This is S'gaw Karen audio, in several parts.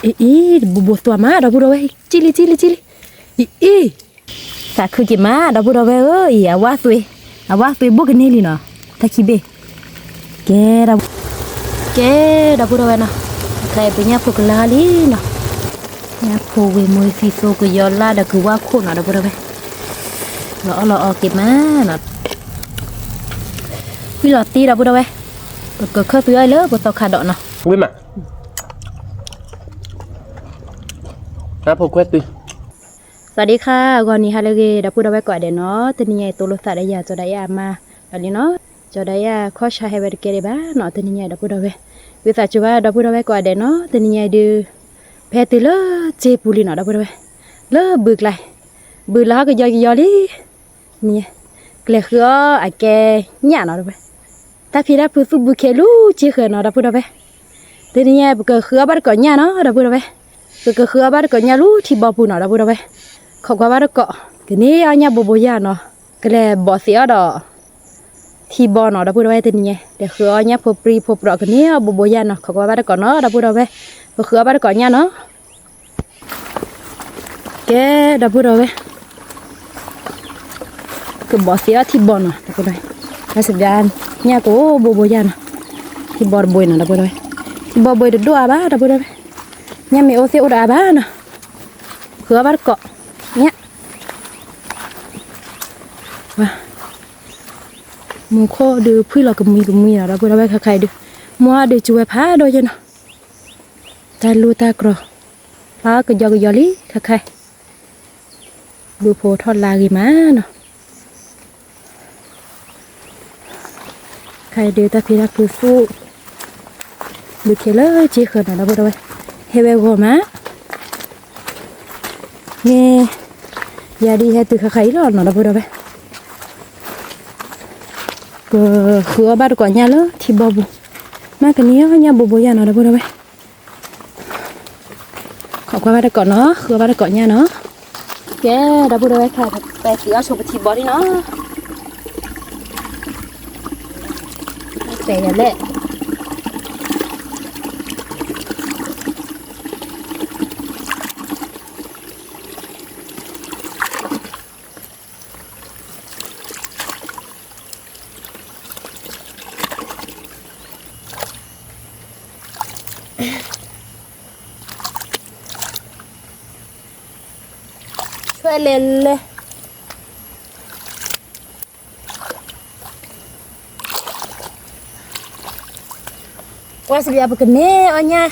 အံၤအံၤ တဘိဘိသွါမး ဒီပုၢ်ဒီဝဲၢ်, ကံလံ ကံလံ ကံလံ, အံၤအံၤ, သးခုက့ၤမး ဒီပုၢ်ဒီဝဲၢ်ဧၢ, အံၤ အဝါသွံ, အဝါသွံဘိၣ်ကန့ၢ်လံနီၤ, တၢ်ခံဘ့ၣ်, ကဲ, ကဲ ဒီပုၢ်ဒီဝဲၢ်နီၤ, ခဲအံၤပညၣ်ဖိကလါလံနီၤ, ညၣ်ဖိဝ့ၢ်မူသံသိကယီၤလါဒီးကုၤဝါခိၣ်နီၤ ဒီပုၢ်ဒီဝဲၢ်, လီၤအီၣ်လီၤအီက့ၤမးနီၤ, ဝံၤလီၤတံၢ် ဒီပုၢ်ဒီဝဲၢ်, ပကခၢၣ်သွံအီၣ်လၢပသီခါဒီးနီၤ, ဝံၤမး ဟဖိခွဲသွံ, သးဒ့ခါ ဂီၤနံၤဟါလၢအဂ့ၤ ဒီပုၢ်ဒီဝဲၢ်ကိးဂၤဒဲးနီၤ, တနံၤညါအံၤ တိလိာ်သးဒီးယၤ ကၠီၤဒၤအ့ၣ်အမါ ဒီးလံနီၤ, ကၠီၤဒၤအ့ၣ်ခီၣ်ဆါဟဲဝဲတကဲဒံးဘၣ်နီၤ, တနံၤညါအံၤ ဒီပုၢ်ဒီဝဲၢ်, ဝံသးစူၤဘၣ် ဒီပုၢ်ဒီဝဲၢ်ကိးဂၤဒဲးနီၤ, တနံၤညါအံၤဒုး ဖဲတုၤလၢစ့ပူၤလံနီၤ ဒီပုၢ်ဒီဝဲၢ်, လၢဘုကျါ, ဘုလီၤဟီၣ်ကယီကယီလံ န့ၣ်, ကလဲၤဃုအီၣ်အကဲညၣ်နီၤ ဒီပုၢ်ဝဲၢ်, တၢ်ဖံးတၢ်ဖုသူၣ်ဘုခ့လူၤစ့ဃၢၤနီၤ ဒီပုၢ်ဒီဝဲၢ်, တနံၤညါ ပကဃုအီၣ်ဘၣ်တကိးညၣ်နီၤ ဒီပုၢ်ဒီဝဲၢ်, ပကဃုအီၣ်ဘၣ်တကိးညၣ်လူၤထံဘီပူၤနီၤ ဒီပုၢ်ဒီဝဲၢ်, ခိးကွၢ်ဘၣ်တကိး, ကန့ၢ်အီၣ်ညၣ်ဘိဘိယၢ်နီၤ, ကလဲၤဘီးသ့ၣ်အီၣ်ဒီး ထံဘီနီၤ ဒီပုၢ်ဒီဝဲၢ်, တနံၤညါ လဲၤဃုအီၣ်ညၣ်ဖိပြံဖိပြီး ကန့ၢ်အီၣ်ဘိဘိယၢ်နီၤ, ခိးကွၢ်ဘၣ်တကိးနီၤ ဒီပုၢ်ဒီဝဲၢ်, ပဃုအီၣ်ဘၣ်တကိးညၣ်နီၤ ကဲ ဒီပုၢ်ဒီဝဲၢ်, ကဘီးသ့ၣ်အီၣ်ထံဘီနီၤ ဒီပုၢ်ဒီဝဲၢ်, လၢစပျါညၣ်ကအိၣ်ဘိဘိယၢ်နီၤ, ထံဘီတဘိနီၤ ဒီပုၢ်ဒီဝဲၢ်, ထံဘီဘိတဒိၣ်အါဘၣ် ဒီပုၢ်ဒီဝဲၢ်, ညၣ်မ့ၢ်အိၣ်သ့ၣ်အိၣ်တအါဘၣ်နီၤ, ဃုအီၣ်ဘၣ်တကိးညၣ် မူခိၣ်ဒုးဖှံလီၤကမှံကမှံနီၤ ဒီပုၢ်ဒီဝဲၢ်, ခဲခါအံၤဒုး မူအီၣ်ဒုးစူၤဝဲဖးဒိၣ်ယဲနီၤ, တၢ်လူၢ်တၢ်ကြီၤ ဖျါကယီကယီလံ ခဲခါအံၤ, ဘုဖိထီၣ်လါဂ့ၤမးနီၤ, ခဲအံၤဒုးတၢ်ဖံးတၢ်ဖုသူၣ် ဘုခ့လၢစ့ဃၢၤနီၤ ဒီပုၢ်ဒီဝဲၢ်, ဟဲဝဲဂီၤမး မ့ၢ်ယၤဒ်ဟဲတုၤခါခါအံၤလီၤနီၤ ဒီပုၢ်ဒီဝဲၢ်, ပဃုအီၣ်ဘၣ်တကိးညၣ်လၢထံဘီပူၤ, မ့ၢ်ကန့ၢ်အီၣ်ညၣ်ဘိဘိယၢ်နီၤ ဒီပုၢ်ဒီဝဲၢ်, ခိးကွၢ်ဘၣ်တကိးနီၤ ဃုအီၣ်ဘၣ်တကိးညၣ်နီၤ, ကဲ ဒီပုၢ်ဒီဝဲၢ် ခဲအံၤ ပသံးအီၣ်ဆိပထံဘီလံနီၤ, ပဲာ်ယၤလဲၣ် ဆွဲလဲၤလဲၤ ကွၢ်စံးဘၣ် ပကန့ၢ်အီၣ်ညၣ်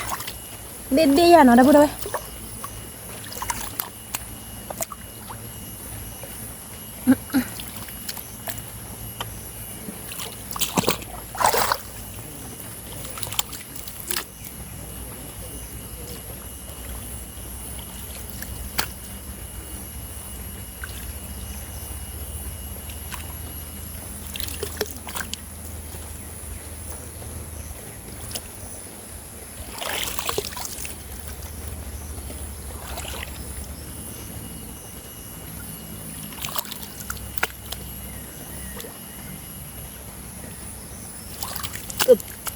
ဘ့ၣ်ဘ့ၣ်ယၤနီၤ ဒီပုၢ်ဒီဝဲၢ် က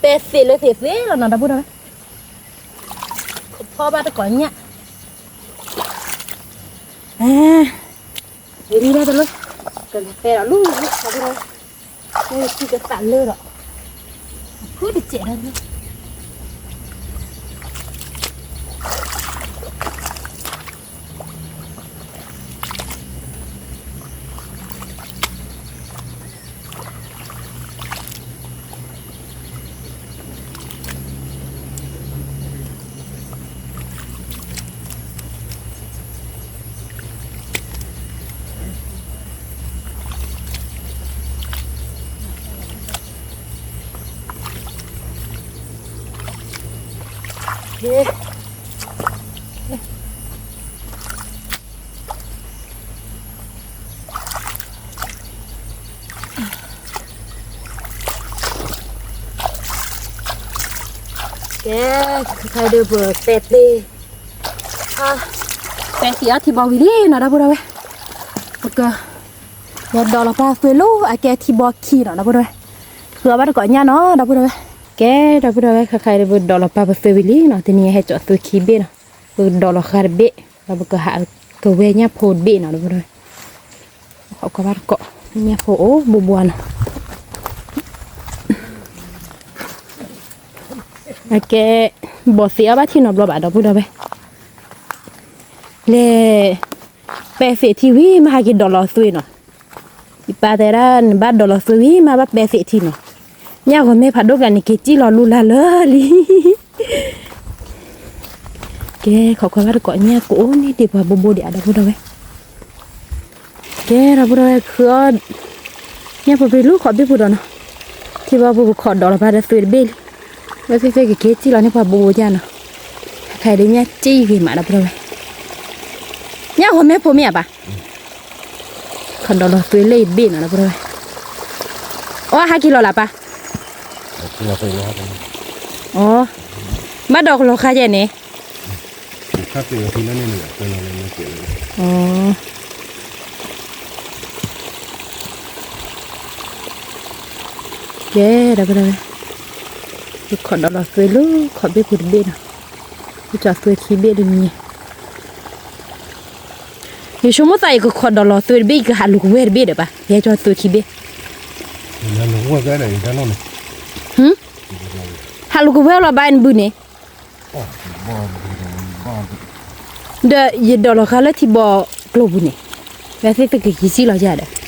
ပဲသ့ၣ်လၢသ့ၣ်သ့ၣ်လီၤနီၤ ဒီပုၢ်ဒီဝဲၢ်, ကဖီဘၣ်တကိးညၣ်, အဝံၤလံတၢ်တလီၢ်, ကလဲၤပဲဒီးလူၤလီၤ ဒီပုၢ်ဒီဝဲၢ်, လၢထံကသးလၢဒီး အဖုတစဲးဒီး ကဲ, ခဲအံၤဒုးပတဲသ့, တဲသ့အီၣ်ထံဘီဝံၤလံနီၤ ဒီပုၢ်ဒီဝဲၢ်, ပကလဲၤဒိးလီၤပာ်သွဲၣ်လၢအကဲထံဘီခံနီၤ ဒီပုၢ်ဒီဝဲၢ်, ဃုအီၣ်ဘၣ်တကိးညၣ်နီၤ ဒီပုၢ်ဒီဝဲၢ်, ကဲ ဒီပုၢ်ဒီဝဲၢ် ခဲအံၤဒုးပဒိးလီၤပာ်ပသွဲၣ်ဝံၤလံနီၤ, တနံၤအံၤဟဲစိာ်သွဲၣ်ခံဘ့ၣ်နီၤ, ဒီးလီၤဃာ်တဘ့ၣ် ဒီးပကဟးကဝဲၢ်ညၣ်ဖိတဘ့ၣ်နီၤ ဒီပုၢ်ဒီဝဲၢ်, ခီကွၢ်ဘၣ်တကိး ညၣ်ဖိအိၣ်ဘိဘိနီၤ, အကဲ ဘီၣ်သ့ၣ်အီၣ်ဘၣ်ထံနီတဘျီဘၣ် ဒီပုၢ်ဒီဝဲၢ်, လဲၤ ပဲာ်သ့ၣ်ထံဝံၤမးဟးက့ၤဒီးလီၤသွ့နီၤ, ယပာ်တဲဒၣ်နဘၣ်ဒီးလီၤသွ့ဝံၤမးဘၣ်ပဲာ်သ့ၣ်ထံနီၤ, ညၣ်ဂီၤမဲဖးဒိၣ်ကျါန့ၣ် က့ၤစံၣ်လီၤလူလၢ်လၢလံ ကဲ ခီကွၢ်ဘၣ်တကိး ညၣ်ကအိၣ်န့ၢ်ဒံးပှၤဘိဘိဒံးဧါ ဒီပုၢ်ဒီဝဲၢ်, ကဲ ဒီပုၢ်ဒီဝဲၢ် ဃုအီၣ် ညၣ်ဖိပြံလၢခီၣ်ဘ့ၣ်ပူၤဒီးနီၤ, ထံဘီပူၤပခီၣ်ဒီးလီၤပာ်ဒီးသွ့တဘ့ၣ်လံ, ဝဲသ့ၣ်သ့ၣ်ကက့ၤစံၣ်လီၤန့ၢ်ပှၤဘိဘိဒံးနီၤ, ခဲအံၤဒ်ညၣ်စံၣ်ဂ့ၤမး ဒီပုၢ်ဒီဝဲၢ်, ညၣ်ဂီၤမဲဖိမ့ၢ်ဧါပၢ် ခီၣ်ဒီးလီၤသွ့လၢအဘ့ၣ်နီၤ ဒီပုၢ်ဒီဝဲၢ်, အီ ဟဲက့ၤလီၤလၢ်ပၢ်, အီ ဘၣ်ဒီးကလီၤဃာ်ယဲၢ်န့ၣ်, အီ ကဲ ဒီပုၢ်ဒီဝဲၢ်, ယခီၣ်ဒီးလီၤသွ့လၢခီၣ်ဘ့ၣ်ပူၤတဘ့ၣ်နီၤ, ယကၠီသွ့ခံဘ့ၣ်တမံၤ ယဆိကမိၣ်သးယကခီၣ်ဒီးလီၤသွ့တဘ့ၣ် ယကဟးလူၤကဝဲၢ်တဘ့ၣ်ဒီးဘၣ် ယဲကၠီသွ့ခံဘ့ၣ်, ဟၢ ဟးလူၤကဝဲၢ်လီၤဘၣ်နဘုန့ၣ်, ဒီးယဒီးလီၤဃာ်လၢထံဘီကျိပူၤန့ၣ်, ဝဲသ့ၣ်သ့ၣ်ကက့ၤစံၣ်လီၤယၤဒီး,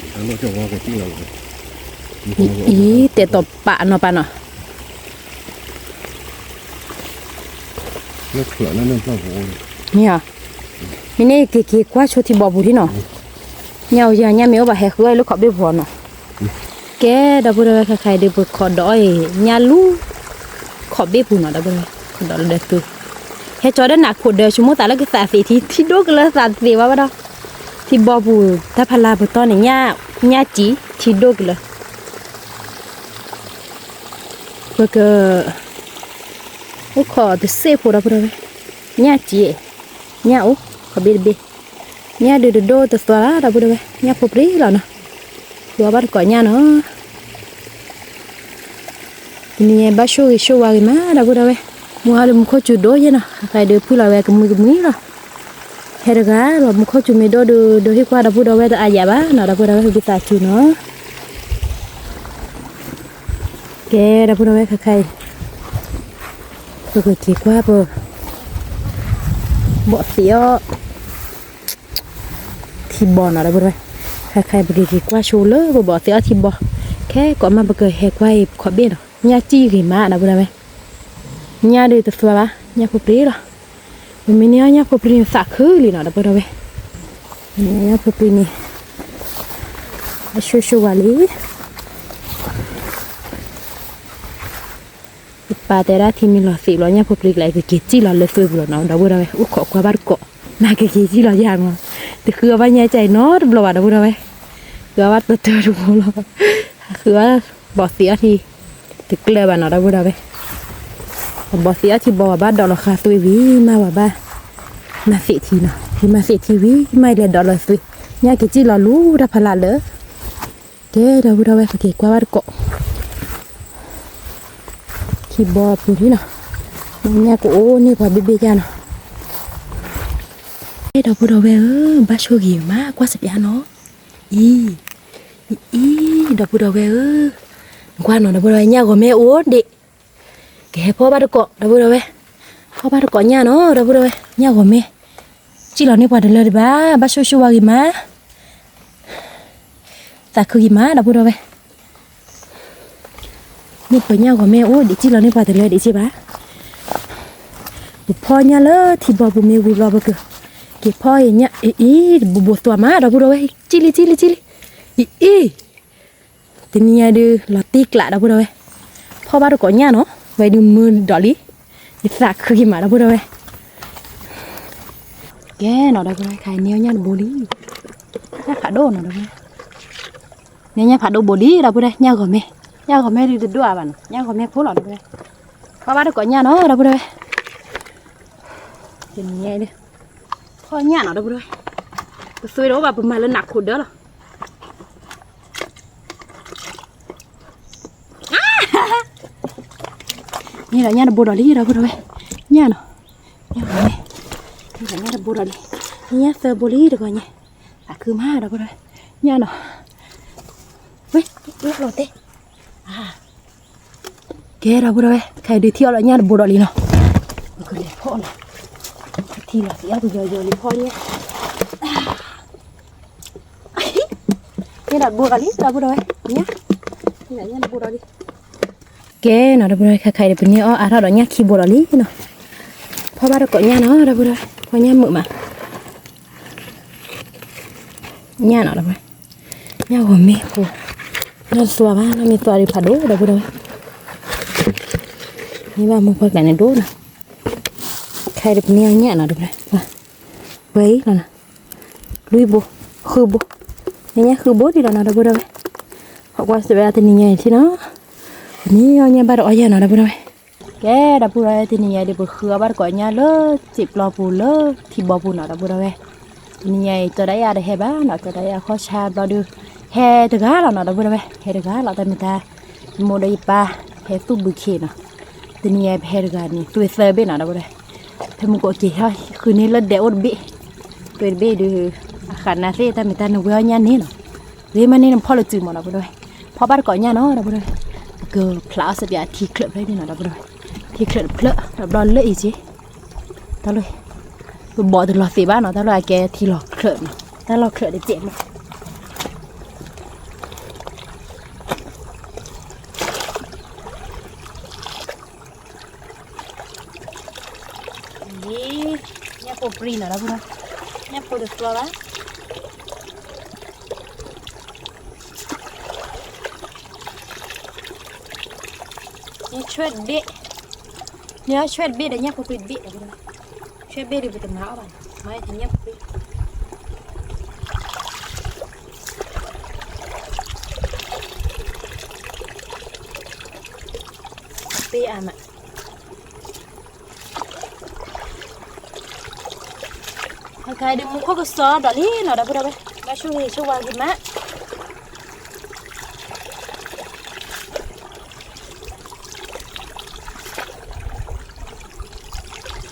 အံၤ တဲတီၤပာ်နီၤပာ်နီၤ မ့ၢ်, မ့ၢ်န့ၣ်က့ၤက့ၤကွၢ်ဆိထံဘီပူၤထံနီၤ, ညၣ်အိၣ်ယၤညၣ်မ့ၢ်အိၣ်ဘၣ်ဟဲဃုအီၣ်လၢခီၣ်ဘ့ၣ်ပူၤနီၤ, ကဲ ဒီပုၢ်ဒီဝဲၢ် ခဲခါအံၤဒုးပခီၣ်ဒီးအီၣ်အံၤ ညၣ်လူၤ ခီၣ်ဘ့ၣ်ပူၤနီၤ ဒီပုၢ်ဒီဝဲၢ် ခီၣ်ဒီးလၢဒၢးသွ့, ဟဲကၠီဒီးနးခိၣ်ဒၢး ဆိကမိၣ်သးလၢကသးသ့ၣ်ထံ ထံဒိၣ်ကလၢသးတသ့ဘၣ်ဘၣ်ဒီး, ထံဘီပူၤ တၢ်ဖးလၢပတီၢ်န့ၣ် ညၣ်စံၣ် ထံဒိၣ်ကလၢ ပက အိၣ်ခိးတစ့ၢ်ဖိ ဒီပုၢ်ဒီဝဲၢ်, ညၣ်စံၣ်, ညၣ်အိၣ် ခီၣ်ဘ့ၣ်တဘ့ၣ်, ညၣ်ဒုးတဒိၣ်တသွါဘၣ် ဒီပုၢ်ဒီဝဲၢ်, ညၣ်ဖိပြံလီၤနီၤ, ဃုအီၣ်ဘၣ်တကိးညၣ်နီၤ, တနံၤညါဘၣ်ဆိၣ်ဂ့ၤဆိၣ်ဝါဂ့ၤမး ဒီပုၢ်ဒီဝဲၢ်, မုၢ်ဟါလၢမူခိၣ်စူၤဒိၣ်ယဲနီၤ ခဲခါအံၤဒုးဖုလီၤဝဲကမှံကမှံလီၤ, ဟဲတဂၤလီၤ မူခိၣ်စူၤမ့ၢ်ဒိၣ်ဒုး ဒုးဟ့ၣ်ကွၢ်ဒီပုၢ်ဒီဝဲၢ်တအါယၤဘၣ်နီၤ ဒီပုၢ်ဒီဝဲၢ် ပသးစူၤနီၤ ကဲ ဒီပုၢ်ဒီဝဲၢ် ခဲခါအံၤ ပကက့ၤကွၢ်ပ ဘီၣ်သ့ၣ်အီၣ် ထံဘီနီၤ ဒီပုၢ်ဒီဝဲၢ်, ခဲခါအံၤ ပကက့ၤကွၢ်ဆိလၢပဘီၣ်သ့ၣ်အီၣ်ထံဘီ, ခဲကိးမး ပကဟဲကွၢ်အံၤခီၣ်ဘ့ၣ်နီၤ, ညၣ်စံၣ်ဂ့ၤမး ဒီပုၢ်ဒီဝဲၢ်, ညၣ်ဒုးတသွါဘၣ် ညၣ်ဖိပြံလီၤ, ပမ့ၢ်န့ၢ်အီၣ်ညၣ်ဖိပြံန့ၣ် သးခုလံနီၤ ဒီပုၢ်ဒီဝဲၢ်, ညၣ်ဖိပြံန့ၣ် အဆိၣ်ဆိၣ်ဝါလံ ယပာ်တဲဒၣ်ထံမ့ၢ်လီၤသ့ၣ်ဘျီ ညၣ်ဖိပြံကျါ ယကက့ၤစံၣ်လီၤလၢသွ့ပူၤလီၤနီၤ ဒီပုၢ်ဒီဝဲၢ်, အိၣ်ခိးကွၢ်ဘၣ်တကိး, နကက့ၤစံၣ်လီၤယၤမး, တဃုအီၣ်ဘၣ်ညၣ်ကၢ်အံၤနီတဘျီဘၣ် ဒီပုၢ်ဒီဝဲၢ်, ဃုအီၣ်ဘၣ်တတၢၢ်တဘျီလီၤ, ဃုအီၣ်ဘီၣ်သ့ၣ်အီၣ်ထံ တကျၢၤဘၣ်နီၤ ဒီပုၢ်ဒီဝဲၢ်, ဘီၣ်သ့ၣ်အီၣ်ထံဘီ ပှၤဘၣ်ဒီးလီၤဃာ်သွ့ဝံၤမး ပှၤဘၣ် မၤသ့ၣ်ထံနီၤ, ယမၤသ့ၣ်ထံဝံၤမး ယလဲၤဒီးလီၤသွ့, ညၣ်က့ၤစံၣ်လီၤလူတၢ်ဖးလၢ်လၢ ကဲ ဒီပုၢ်ဒီဝဲၢ် ပက့ၤကွၢ်ဘၣ်တကိး ထံဘီပူၤလံနီၤ, ညၣ်ကအိၣ်န့ၢ်ပှၤဘ့ၣ်ဘ့ၣ်ယါနီၤ, ကဲ ဒီပုၢ်ဒီဝဲၢ်ဧၢ, ဘၣ်ဆိၣ်ဂ့ၤမး ကွၢ်စပျါနီၤ, အံၤ အံၤ ဒီပုၢ်ဒီဝဲၢ်ဧၢ, ကွၢ်နီၤ ဒီပုၢ်ဒီဝဲၢ် ညၣ်ဂီၤမဲအိၣ်ဒံး ကဟဲဖီၣ်ဘၣ်တကိး ဒီပုၢ်ဒီဝဲၢ်, ဖီၣ်ဘၣ်တကိးညၣ်နီၤ ဒီပုၢ်ဒီဝဲၢ်, ညၣ်ဂီၤမဲ စံၣ်လီၤန့ၢ်ပှၤတလၢတဘၣ် ဘၣ်ဆိၣ်ဆိၣ်ဝါဂ့ၤမး, သးခုဂ့ၤမး ဒီပုၢ်ဒီဝဲၢ်, မ့ၢ်ပှၤညၣ်ဂီၤမဲအိၣ်ဒံး စံၣ်လီၤန့ၢ်ပှၤတလၢဒံးစ့ၢ်ဘၣ်, ပဖီၣ်ညၣ်လၢထံဘီပူၤမ့ၢ်ဝံၤဘျီ ပကက့ၤဖီၣ်အံၤ ညၣ်အံၤ တဘိဘိသွါမး ဒီပုၢ်ဒီဝဲၢ်, စံၣ်လံ စံၣ်လံ စံၣ်လံ, အံၤ အံၤ တနံၤညါဒုး လီၤတံၢ်ကျး ဒီပုၢ်ဒီဝဲၢ်, ဖီၣ်ဘၣ်တကိးညၣ်နီၤ, ဝဲဒုးမုာ်ဒီးလံ, ယသးခုက့ၤမး ဒီပုၢ်ဒီဝဲၢ်, ကဲနီၤ ဒီပုၢ်ဒီဝဲၢ် ခဲအံၤန့ၢ်အီၣ်ညၣ်တဘိလံ, ညၣ်ဖးဒိၣ်နီၤ ဒီပုၢ်ဒီဝဲၢ်, န့ၢ်ညၣ်ဖးဒိၣ်ဘိလံ ဒီပုၢ်ဒီဝဲၢ်, ညၣ်ဂီၤမဲ, ညၣ်ဂီၤမဲဒုးတဒိၣ်အါဘၣ်နီၤ, ညၣ်ဂီၤမဲဖိလီၤ ဒီပုၢ်ဒီဝဲၢ်, ဖီၣ်ဘၣ်တကိးညၣ်နီၤ ဒီပုၢ်ဒီဝဲၢ်, တနံၤညါဒုး ဖီၣ်ညၣ်နီၤ ဒီပုၢ်ဒီဝဲၢ်, ပသွ့ဒီးအိၣ်ဘၣ်ပမၤလၢနးခိၣ်ဒၢလီၤ န့ၣ်ဒီးညၣ်တဘိဒီးလံ ဒီပုၢ်ဒီဝဲၢ်, ညၣ်နီၤ, ညၣ်ဂီၤမဲ, ညၣ်တဘိဒီးလံ, ညၣ်သၢဘိလံတဂီၤညါ, သးခုမးဒီပုၢ်ဒီဝဲၢ်, ညၣ်နီၤ, ဝဲ, လီၤတဲာ်, ကဲဒီပုၢ်ဒီဝဲၢ်, ခဲအံၤဒုးထံၣ်အီၤဒီးညၣ်တဘိဒီးလံနီၤ, ပကလဲၤဖီၣ်နီၤ, ထံလီၤသံအီၤပယီၤယီၤလံဖီၣ်ညၣ်, ညၣ်တဘိဒီးလံဒီပုၢ်ဒီဝဲၢ်, ညၣ်, ညၣ်တဘိဒီးလံ ကဲနီၤ ဒီပုၢ်ဒီဝဲၢ်, ခဲခါအံၤဒီး ပန့ၢ်အီၣ်အါထီၣ်ဒီးညၣ်ခံဘိဒီးလံနီၤ, ဖီၣ်ဘၣ်တကိးညၣ်နီၤ ဒီပုၢ်ဒီဝဲၢ်, ဖီၣ်ညၣ်မုာ်မး, ညၣ်နီၤ ဒီပုၢ်ဒီဝဲၢ်, ညၣ်ဂီၤမ့ၢ်ဖိ, နီၢ်တသွါဘၣ်, နီၢ်မ့ၢ်သွါဒီးဖးဒိၣ် ဒီပုၢ်ဒီဝဲၢ်, မ့ၢ်ဘၣ်မိၢ်ပှၢ်ကျါန့ၣ်ဒိၣ်နီၤ, ခဲအံၤဒီး ပန့ၢ်အီၣ်ညၣ်နီၤ ဒီပုၢ်ဒီဝဲၢ်, ဝဲအံၤလီၤနီၤ လွံၢ်ဘိ, ဃုဘိ, ညၣ်ဃုဘိဒံးလီၤနီၤ ဒီပုၢ်ဒီဝဲၢ်, ဟီၣ်ကွၢ်စံးဝဲဒၣ်တနံၤညါအံၤထံနီၤ, ပန့ၢ်အီၣ်ညၣ်ဘၣ်ဒီးအီၣ်ယၤနီၤ ဒီပုၢ်ဒီဝဲၢ်, ကဲဒီပုၢ်ဒီဝဲၢ် တနံၤညါအံၤဒီး ပဃုအီၣ်ဘၣ်တကိးညၣ်လၢစံာ်ပျီပူၤလၢထံဘီပူၤနီၤ ဒီပုၢ်ဒီဝဲၢ်, တနံၤညါအံၤ ကၠီၤဒၣ်ယၤတဟဲဘၣ်နီၤ, ကၠီၤဒၣ်ယၤခီၣ်ဆါဘျီဒီး ဟဲတဂၤလီၤနီၤ ဒီပုၢ်ဒီဝဲၢ်, ဟဲတဂၤလီၤ တၢ်မ့ၢ်တၢ်, ယမိၢ်ဒီးယပၢ် ဟဲသူၣ်ဘုခ့နီၤ, တနံၤညါအံၤ ပဟဲတဂၤန့ၣ် သွဲသၢဘ့ၣ်နီၤ ဒီပုၢ်ဒီဝဲၢ်, ဖဲမုၢ်ကိးက့ၤဟီၣ်ဃုန့ၢ်လၢဒဲးအိၣ်တဘ့ၣ်, သွဲတဘ့ၣ်ဒီး အဃးနၤသ့ၣ် တၢ်မ့ၢ်တၢ်နဝဲအီၣ်ညၣ်န့ၣ်နီၤ, ဂ့ၤမးန့ၣ်နဖီၣ်လၢစုမး ဒီပုၢ်ဒီဝဲၢ်, ဖီၣ်ဘၣ်တကိးညၣ်နီၤ ဒီပုၢ်ဒီဝဲၢ်, ပကဖျးအီၣ်စ့ၢ်ကီးအထံချၢးဖျၢၣ်န့ၣ်နီၤ ဒီပုၢ်ဒီဝဲၢ်, ထံချၢးတဖျၢၣ် တဘျီလၢအံၤက့ၤ, တၢ်လၢ ပဘီးတလီၤသ့ဘၣ်နီၤ, တၢ်လၢအကဲထံလီၤချၢးနီၤ, တၢ်လီၤချၢးတစဲးနီၤ လံ, ညၣ်ဖိပြံနီၤ ဒီပုၢ်ဒီဝဲၢ်, ညၣ်ဖိတသွါဘၣ်, န့ၢ်ဆွဲၣ်တဘ့ၣ်, န့ၢ်အီၣ်ဆွဲၣ်တဘ့ၣ်ဒီးညၣ်ဖိပြံတဘ့ၣ်ဒီး, ဆွဲၣ်ဘ့ၣ်ဒီးပတမၤအီၣ်ဘၣ်, မၤအီၣ်ညၣ်ဖိပြံ သ့အါမး, ခဲအံၤဒီးမူခိၣ်ကစီဒီးလံနီၤ ဒီပုၢ်ဒီဝဲၢ်, ဘၣ်ဆိၣ်ဂ့ၤဆိၣ်ဝါက့ၤ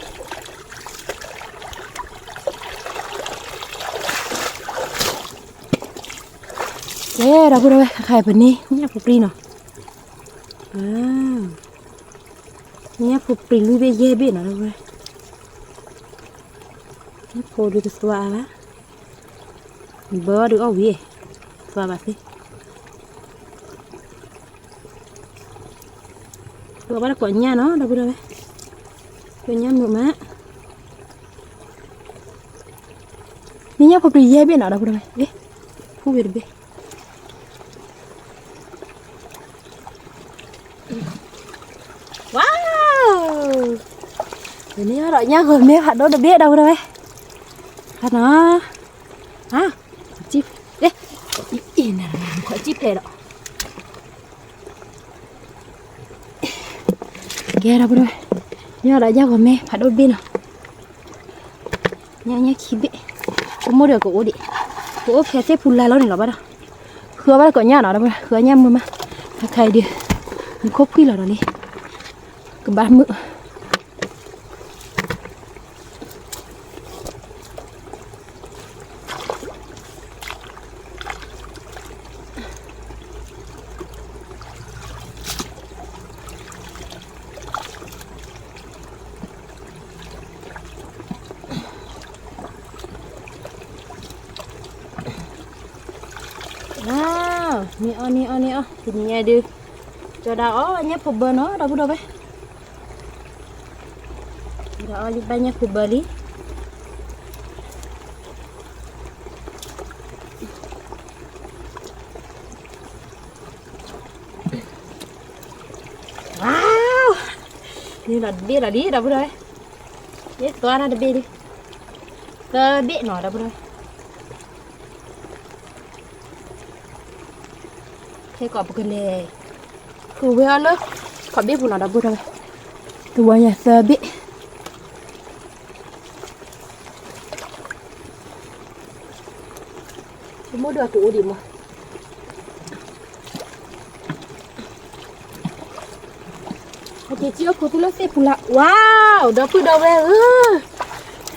မး ဝါ, လီၤပျံၤကျါ, ကဲ ဒီပုၢ်ဒီဝဲၢ် ခဲခါအံၤပန့ၢ် ညၣ်ဖိပြံနီၤ, ညၣ်ဖိပြံလွံၢ်ဘ့ၣ်ယဲၢ်ဘ့ၣ်နီၤ ဒီပုၢ်ဒီဝဲၢ်, ညၣ်ဖိဒုးတသွါဘၣ်, ဘၢအီၤဒုးအီၣ်ဝံၤ, သွါဘၣ်သ့, ဘၢဘၣ်တကိးညၣ်နီၤ ဒီပုၢ်ဒီဝဲၢ်, ကိးညၣ်မုာ်မး, မ့ၢ်ညၣ်ဖိပြံယဲၢ်ဘ့ၣ်နီၤ ဒီပုၢ်ဒီဝဲၢ်, ဖူဝဲတဘ့ၣ် ဝါ, တနံၤအံၤဒီးညၣ်ဂီၤမ့ၢ်ဖးဒိၣ်တဘ့ၣ် ဒီပုၢ်ဒီဝဲၢ်, ဖးနီၤ, အ့, အ့, နခွဲးစံၣ်ဖျဲးဒီး, ကဲ ဒီပုၢ်ဒီဝဲၢ်, ညၣ်ဒီးညၣ်ဂီၤမ့ၢ်ဖးဒိၣ်တဘ့ၣ်နီၤ, ညၣ်ညၣ်ခံဘ့ၣ်, ကမိၣ်ဒီးကအိၣ်ဒံး, ကအိၣ်ဖဲသ့ၣ်ဖူလါလီၤန့ၣ်လီၤဘၣ်ဒီး, ဃုအီၣ်ဘၣ်တကိးညၣ်နီၤ ဒီပုၢ်ဒီဝဲၢ်, ဃုအီၣ်ညၣ်မုာ်မး, ခဲခါအံၤဒီး, မူခိၣ်ဖှံၣ်လီၤဒီးလံ, ကဘၣ်မုာ် န့ၢ်အီၣ် န့ၢ်အီၣ် န့ၢ်အီၣ် တနံၤညါဒုး, ကၠီၤဒၣ်အီၣ်ညၣ်ဖိဘၢနီၤ ဒီပုၢ်ဒီဝဲၢ်, ကၠီၤဒၣ်အီၣ်လံဘၣ်ညၣ်ဖိဘၢလံ. ဝါ, န့ၣ်ဒီးတဘ့ၣ်လီၤလံ ဒီပုၢ်ဒီဝဲၢ်, န့ၢ်သွါတၢ်တဘ့ၣ်လံ, သၢဘ့ၣ်နီၤ ဒီပုၢ်ဒီဝဲၢ်, ခဲကိးပကလဲၤ, ကဝဲအီၤလၢ ခီၣ်ဘ့ၣ်ပူၤနီၤ ဒီပုၢ်ဒီဝဲၢ်, တဝီညါသၢဘ့ၣ် တမိၣ်ဒီးကအိၣ်ဒံးမး, က့ၤကံအီၣ်ဖိသူလၢသ့ၣ်ပူၤလၢ်, ဝါ, ဒီပုၢ်ဒီဝဲၢ်ဧၢ,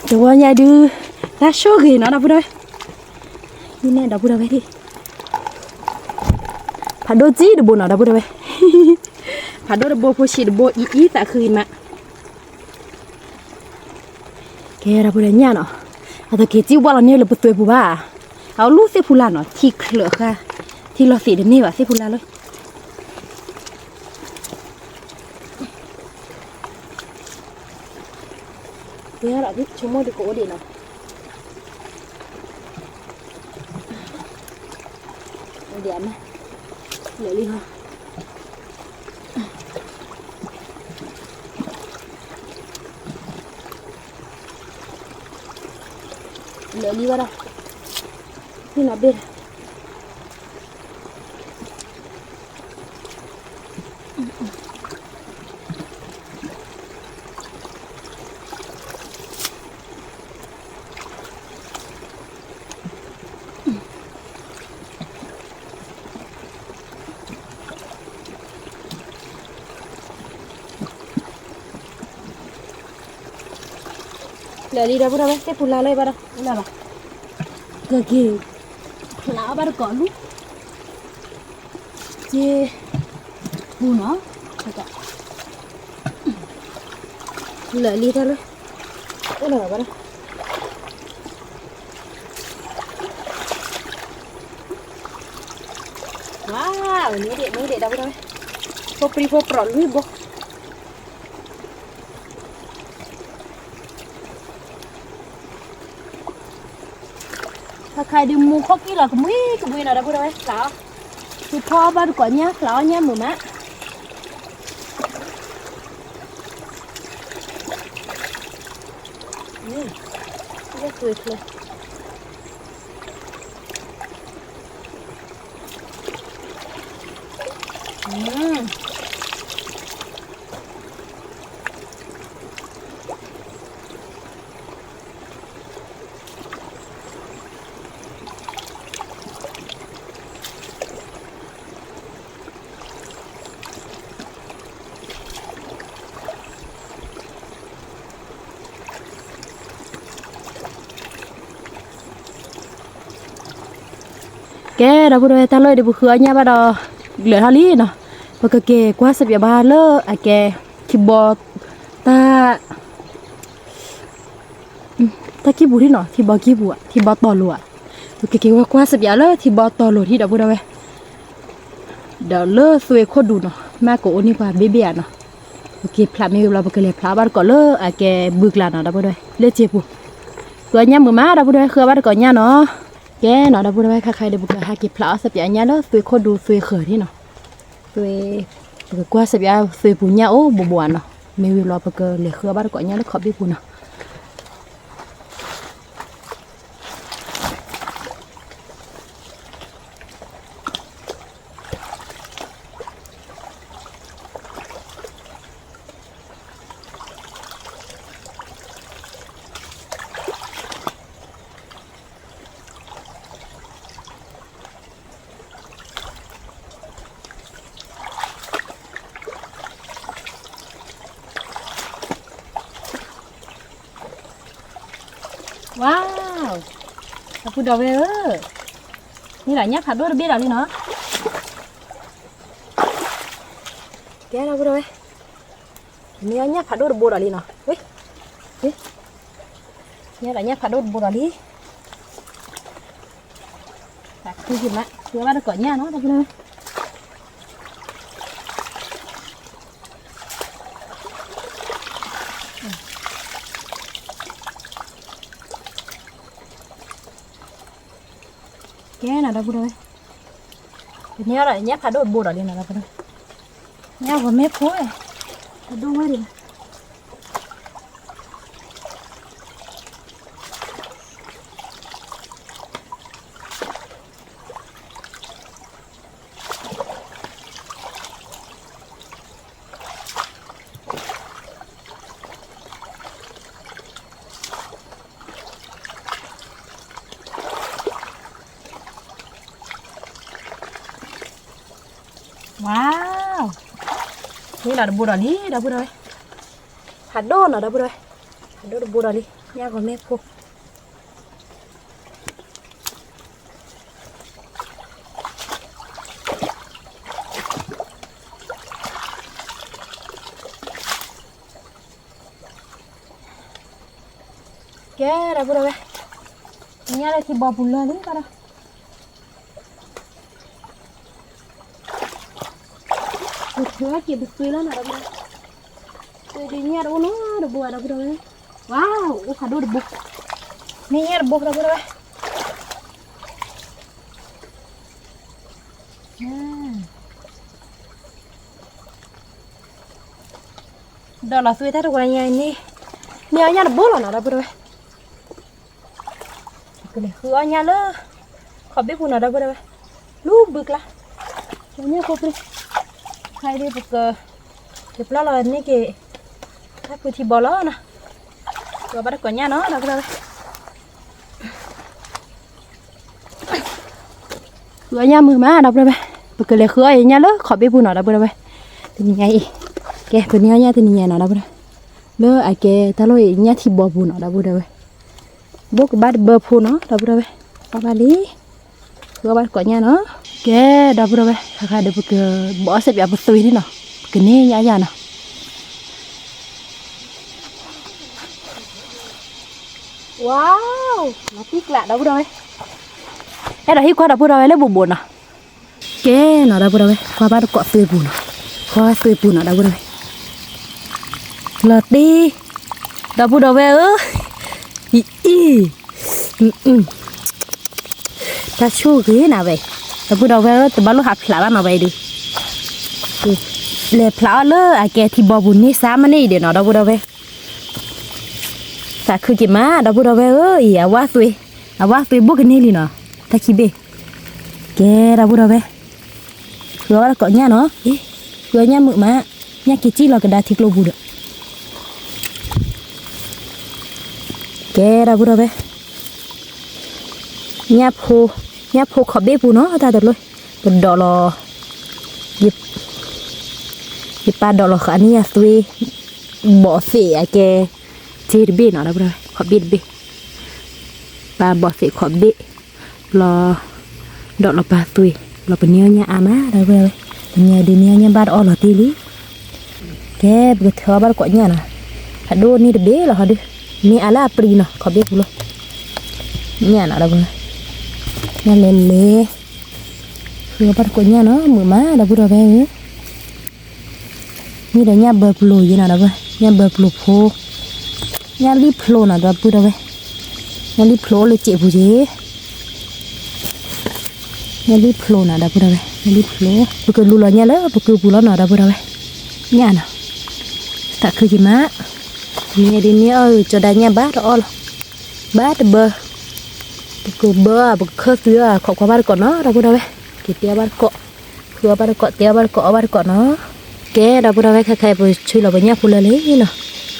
တဝီညါဒုး တၢ်ဆိၣ်ဂ့ၤနီၤ ဒီပုၢ်ဒီဝဲၢ်, ဒ်န့ၣ်ဒီပုၢ်ဒီဝဲၢ်ဒံး ဖးဒိၣ်ကံတဘိနီၤ ဒီပုၢ်ဒီဝဲၢ်, ဖးဒိၣ်တဘိဖိဆံးတဘိအံၤအံၤသးခုအံၤမး, ကဲဒီပုၢ်ဒီဝဲၢ်ညၣ်နီၤ, အတက့ၤကံဝါလီၤန့ၢ်လၢပသွဲပူၤဘၣ်, အအိၣ်လၢသ့ၣ်ပူၤလၢ်နီၤ ထံချၢးဃာ်, ထံလီၤသ့ၣ်တန့ၢ်ဘၣ် သ့ၣ်ပူၤလၢ်လၢ ကဲဒီးဆိကမိၣ်ဒုးကအိၣ်ဒံးနီၤ, အိၣ်ဒံးမး, လၢာ်လံဟီ, လၢာ်လံဘၣ်ဒီး, ဟံၣ်နီၤဘ့ၣ်ဒီး လၢာ်လံဒီပုၢ်ဒီဝဲၢ် သ့ၣ်ပူၤလၢ်လၢဘၣ်ဒီး အိၣ်လၢၤဘၣ်, ကက့ၤ ဖျါအီၣ်ဘၣ်တကိးလူၤ က့ၤ ပူၤနီၤ, လၢာ်လံတၢ်လၢ အိၣ်လၢၤဘၣ်ဒီး ဝါ, မ့ၢ်ဒံး မ့ၢ်ဒံး ဒီပုၢ်ဒီဝဲၢ်, ဖိပြံဖိပြီၤလွံၢ်ဘိ ခါခါဒုးမူခိၣ်ကံၢ်လီၤကမှံကမှံနီၤ ဒီပုၢ်ဒီဝဲၢ် ဖျါအီၣ်, သုဖီအီၣ်ဘၣ်တကိးညၣ် ဖျါအီၣ်ညၣ်မုာ်မး, လၢသွဲချၢ ကဲ ဒီပုၢ်ဒီဝဲၢ် တၢ်လီၢ်အံၤဒုး ပဃုအီၣ်ညၣ်ဘၣ်ဒီး လၢာ်ထီၣ်လံနီၤ, ပကက့ၤကွၢ်စပျးဘၣ်လၢအကဲ ထံဘီ တၢ် တၢ်ကံၢ်ပူၤထံနီၤ, ထံဘီကံၢ်ပူၤဧါ, ထံဘီတီၤလိၤဧါ, ပကက့ၤဝဲကွၢ်စပျးလၢထံဘီတီၤလိၤထံ ဒီပုၢ်ဒီဝဲၢ်, ဒီးလၢသွဲခိၣ်ဒူနီၤ, မ့ၢ်ကအိၣ်န့ၢ်ပှၤဘ့ၣ်ဘ့ၣ်ဧါနီၤ, ပက့ၤဖျးမ့ၢ်ဝံၤဘျီ ပကလဲၤဖျးအီၣ်ဘၣ်တကိးလၢအကဲဘုကျါနီၤ ဒီပုၢ်ဒီဝဲၢ်, လၢစ့ပူၤ, ဃုအီၣ်ညၣ်မုာ်မး ဒီပုၢ်ဒီဝဲၢ် ဃုအီၣ်ဘၣ်တကိးညၣ်နီၤ, ကဲနီၤ ဒီပုၢ်ဒီဝဲၢ် ခါခါအံၤဒုး ပကဟဲက့ၤဖျးအီၣ်စပျးညၣ်လၢသွဲခိၣ်ဒူသွဲဃၢၤထံနီၤ, သွဲ ပကကွၢ်စပျးသွဲပူၤညၣ်အိၣ်ဘိးဘိးဧါနီၤ, မ့ၢ်ဝံၤဘျီ ပကလဲၤဃုအီၣ်ဘၣ်တကိးညၣ်လၢခီၣ်ဘ့ၣ်ပူၤနီၤ. ဝါ, ဒီပုၢ်ဒီဝဲၢ်ဧၢ, မ့ၢ်ဒၣ်ညၣ်ဖးဒိၣ်တဘ့ၣ်ဒီးလံနီၤ, ကဲ ဒီပုၢ်ဒီဝဲၢ်, မ့ၢ်အီၣ်ညၣ်ဖးဒိၣ်တဘိဒီးလံနီၤ, ဝ့, ဝ့, မ့ၢ်အီၣ်ဒၣ်ညၣ်ဖးဒိၣ်တဘိဒီးလံ, သးခုက့ၤမး ဃုအီၣ်ဘၣ်တကိးညၣ်နီၤ ဒီပုၢ်ဒီဝဲၢ် ကဲနီၤ ဒီပုၢ်ဒီဝဲၢ်, ပန့ၢ်အီၣ်ဒၣ်ညၣ်ဖးဒိၣ်တဘိဒီးလံနီၤ ဒီပုၢ်ဒီဝဲၢ်, ညၣ်ဂီၤမ့ၢ်ဖိဝဲ, ဖးဒိၣ်ဝဲဒံး ဒီပုၢ်ဒီဝဲၢ်, ဒီပုၢ်ဒီဝဲၢ်, ဝါ, မ့ၢ်နီၤတဘိဒီးလံ ဒီပုၢ်ဒီဝဲၢ်, ဖးဒိၣ်နီၤ ဒီပုၢ်ဒီဝဲၢ်, ဖးဒိၣ်တဘိဒီးလံ ညၣ်ဂီၤမ့ၣ်ဖိ ကဲ ဒီပုၢ်ဒီဝဲၢ်, ညၣ်လၢထံဘီပူၤလၢာ်လံဘၣ်ဒီး, ပထုးအီၣ်က့ၤပသွံလီၤနီၤ ဒီပုၢ်ဒီဝဲၢ်, သွံဒုးညၣ်တအိၣ်နီတဘိ ဒီပုၢ်ဒီဝဲၢ်, ဝါ, အိၣ်ဖးဒိၣ်တဘိ, မ့ၢ်ညၣ်တဘိ ဒီပုၢ်ဒီဝဲၢ် ဒီးလီၤသွံတၢ်တဝဲညါန့ၣ်, န့ၢ်အီၣ်ညၣ်တဘိလီၤနီၤ ဒီပုၢ်ဒီဝဲၢ်, ပကလဲၤဃုအီၣ်ညၣ်လၢ ခီၣ်ဘ့ၣ်ပူၤနီၤ ဒီပုၢ်ဒီဝဲၢ်, လူဘုကျါ, ညၣ်ဖိပျ့ၤ, ခါအံၤဒ်ပက ကပျီလီၤန့ၢ်က့ၤ တၢ်ဖုထံဘီလီၤနီၤ, ပဘၣ်တကိးညၣ်နီၤ ဒီပုၢ်ဒီဝဲၢ် ဃုအီၣ်ညၣ်မုာ်မး ဒီပုၢ်ဒီဝဲၢ်, ပကလဲၤဃုအီၣ်အံၤညၣ်လၢခီၣ်ဘ့ၣ်ပူၤနီၤ ဒီပုၢ်ဒီဝဲၢ်, တနံၤညါအံၤ, ကဲ ပန့ၢ်အီၣ်ညၣ်တနံၤညါနီၤ ဒီပုၢ်ဒီဝဲၢ်, လၢအကဲတၢ်လီၢ်အံၤညၣ်ထံဘီပူၤနီၤ ဒီပုၢ်ဒီဝဲၢ်, ဘိၣ်ကဘၣ်တဘၢဖိနီၤ ဒီပုၢ်ဒီဝဲၢ်, အီၣ်ဘၣ်လံ, ဃုအီၣ်ဘၣ်တကိးညၣ်နီၤ, ကဲ ဒီပုၢ်ဒီဝဲၢ် ခါခါဒီးပကဘီအီၣ်စဲးပၠးပသွံလံနီၤ, ပကန့ၢ်ညၣ်ယၤနီၤ ဝါ, လီၤတံၢ်ကျး ဒီပုၢ်ဒီဝဲၢ်, အဲၣ်ဒိးဟံၣ်ကွၢ် ဒီပုၢ်ဒီဝဲၢ် လၢဘူးဘူးနီၤ, ကဲနီၤ ဒီပုၢ်ဒီဝဲၢ် ကွၢ်ဘၣ်တကိးသွံပူၤနီၤ, ကွၢ်သွံပူၤနီၤ ဒီပုၢ်ဒီဝဲၢ်, လီၤတံၢ်, ဒီပုၢ်ဒီဝဲၢ်ဧၢ, အံၤ တၢ်ဆိၣ်ဂ့ၤနၤဝဲ, ဒီပုၢ်ဒီဝဲၢ်ဧၢ တဘၣ်လိၣ်ဟးဖျးဘၣ်နီၤဝဲအံၤဒုး, လဲၤဖျးအီၣ်လၢအကဲထံဘီပူၤန့ၢ်စါမ့ၢ်န့ၢ်အံၤဒုးနီၤ ဒီပုၢ်ဒီဝဲၢ်, သးခုက့ၤမး ဒီပုၢ်ဒီဝဲၢ်ဧၢ, အံၤ အဝါသွံ, အဝါသွံဘိၣ်ကန့ၢ်လံနီၤ, တၢ်ခံဘ့ၣ်, ကဲ ဒီပုၢ်ဒီဝဲၢ်, ဃုအီၣ်ဘၣ်တကိးညၣ်နီၤ, ဃုအီၣ်ညၣ်မုာ်မး, ညၣ်က့ၤကံၣ်လီၤကဒါထံကျိပူၤဒီး ကဲ ဒီပုၢ်ဒီဝဲၢ်, ညၣ်ဖိ, ညၣ်ဖိခီၣ်ဘ့ၣ်ပူၤနီၤ တၢ်တလိၣ်, ပဒိးလီၤ, ယပၢ်ဒိးလီၤဃာ်န့ၢ်ယၤသွံ, ဘီးသ့ၣ်အကဲ, စ့တဘ့ၣ်နီၤ ဒီပုၢ်ဒီဝဲၢ် ခီၣ်ဘ့ၣ်တဘ့ၣ်, ပၢ်ဘီးသ့ၣ်ခီၣ်ဘ့ၣ်, ဘျီ, ဒိးလီၤပၢ်သွံ, ဘျီပန့ၢ်အီၣ်ညၣ်အါမး ဒီပုၢ်ဒီဝဲၢ်, ပန့ၢ်ဒုးန့ၢ်အီၣ်ညၣ်ဘၣ်တအီၣ်လီၤတံၢ်လံ ကဲ ပကထုးအီၣ်ဘၣ်တကိးညၣ်နီၤ, ဖးဒိၣ်န့ၢ်တဘ့ၣ်လီၤဟီဒုး, န့ၢ်အါလၢအပြံနီၤ ခီၣ်ဘ့ၣ်ပူၤလီၤ, ညၣ်နီၤ ဒီပုၢ်ဒီဝဲၢ်, ညၣ်လဲၤလဲၤ, ဃုအီၣ်ဘၣ်တကိးညၣ်နီၤ မုာ်မး ဒီပုၢ်ဒီဝဲၢ်ဧၢ မ့ၢ်ဒီးညၣ်ဘၢပျိၤယဲနီၤ ဒီပုၢ်ဒီဝဲၢ်, ညၣ်ဘၢပျိၤဖိ, ညၣ်လံၣ်ဖျိနီၤ ဒီပုၢ်ဒီဝဲၢ်, ညၣ်လံၣ်ဖျိအိၣ်လၢစဲးပူၤက့ၤ, ညၣ်လံၣ်ဖျိနီၤ ဒီပုၢ်ဒီဝဲၢ်, ညၣ်လံၣ်ဖျိ, ပကလူလီၤညၣ်လၢပကုပူၤလီၤနီၤ ဒီပုၢ်ဒီဝဲၢ်, ညၣ်နီၤ, သးခုက့ၤမး, မ့ၢ်ဒ်န့ၣ်အီၣ်ကၠီဒါညၣ်ဘၣ်တအီၣ်လီၤ, ဘၣ်တဘၢ ပကဘၢအီၤ ပကခၢၣ်သွံအီၤ ခိးကွၢ်ဘၣ်တကိးနီၤ ဒီပုၢ်ဒီဝဲၢ်, က့ၤတဲအီၣ်ဘၣ်တကိး, ဃုအီၣ်ဘၣ်တကိး တဲအီၣ်ဘၣ်တကိး အီၣ်ဘၣ်တကိးနီၤ. ကဲ ဒီပုၢ်ဒီဝဲၢ် ခဲခါအံၤ ပဆှၢလီၤပညၣ်ဖိလၢလံနီၤ,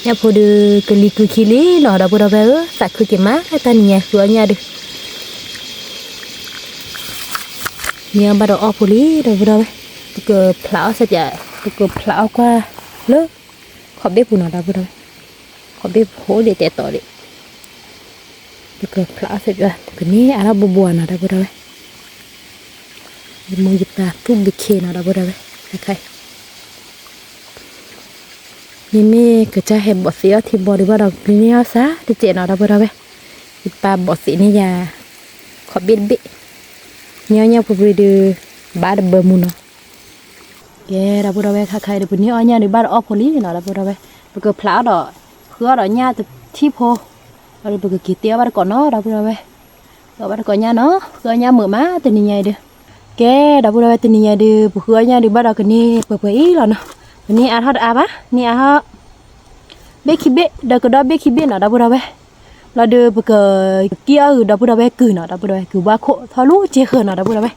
ညၣ်ဖိဒုးကလံၤကုခံလံနီၤ ဒီပုၢ်ဒီဝဲၢ်ဧၢ, သးခုက့ၤမး တၢ်နံၤညါဃုအီၣ်ညၣ်ဒုး မ့ၢ်အီၣ်ဘၣ်ဒီးအီၣ်ဖိလံ ဒီပုၢ်ဒီဝဲၢ်, ပကဖျးအီၣ်စဲးပၠး, ပကဖျးအီၣ်ကွၢ်လၢ ခီၣ်ဘ့ၣ်ပူၤနီၤ ဒီပုၢ်ဒီဝဲၢ်, ခီၣ်ဘ့ၣ်ဖိဒံးတဲတီၤဒံး, ပကဖျးအီၣ်စဲးပၠး ပကန့ၢ်အါထီၣ်ဘိဘိနီၤ ဒီပုၢ်ဒီဝဲၢ်, ယမိၢ်ယပၢ်သူၣ်ဘုခ့နီၤ ဒီပုၢ်ဒီဝဲၢ်, ခဲခါအံၤ မ့မ့ၢ်ကစၢ်ဟဲဘီးသ့အီၣ်ထံဘီဒံးဘၣ်ဒီး ပန့ၢ်အီၣ်စၢ်တစဲးနီၤ ဒီပုၢ်ဒီဝဲၢ်, ယပၢ်ဘီးသ့န့ၢ်ယၤ ခီၣ်ဘ့ၣ်တဘ့ၣ်, န့ၢ်အီၣ်ညၣ်ဖိပှ့ၤဒုး ဘၣ်တဘၢမူနီၤ. ကဲ ဒီပုၢ်ဒီဝဲၢ် ခဲခါအံၤဒီး ပန့ၢ်အီၣ်ညၣ်ဒုးဘၣ်ဒီးအီၣ်ဖိလံနီၤ ဒီပုၢ်ဒီဝဲၢ်, ပကဖျးအီၣ်ဒီး ဃုအီၣ်ဒီးညၣ်တထံၣ်ဖိ, ဒီးပကက့ၤတဲအီၣ်ဘၣ်တကိးနီၤ ဒီပုၢ်ဒီဝဲၢ်, ဃုအီၣ်ဘၣ်တကိးညၣ်နီၤ, ဃုအီၣ်ညၣ်မုာ်မး တနံၤညါအံၤဒုး. ကဲ ဒီပုၢ်ဒီဝဲၢ် တနံၤညါအံၤဒုး ပဃုအီၣ်ညၣ်ဒုးဘၣ်ဒီးကန့ၢ်ပှဲၤပှဲၤအံၤလီၤနီၤ, ပန့ၢ်အါထီၣ်တအါဘၣ်, န့ၢ်အါထီၣ် ဘ့ၣ်ခံဘ့ၣ် ဒီးကဒီးဘ့ၣ်ခံဘ့ၣ်နီၤ ဒီပုၢ်ဒီဝဲၢ်, လီၤဒုးပကက့ၤအီၣ်ဂုာ် ဒီပုၢ်ဒီဝဲၢ်ကုၢ်နီၤ ဒီပုၢ်ဒီဝဲၢ်, ကုၢ်ဝါခိၣ်ထီၣ်လူၤစ့ဃၢၤနီၤ ဒီပုၢ်ဒီဝဲၢ်.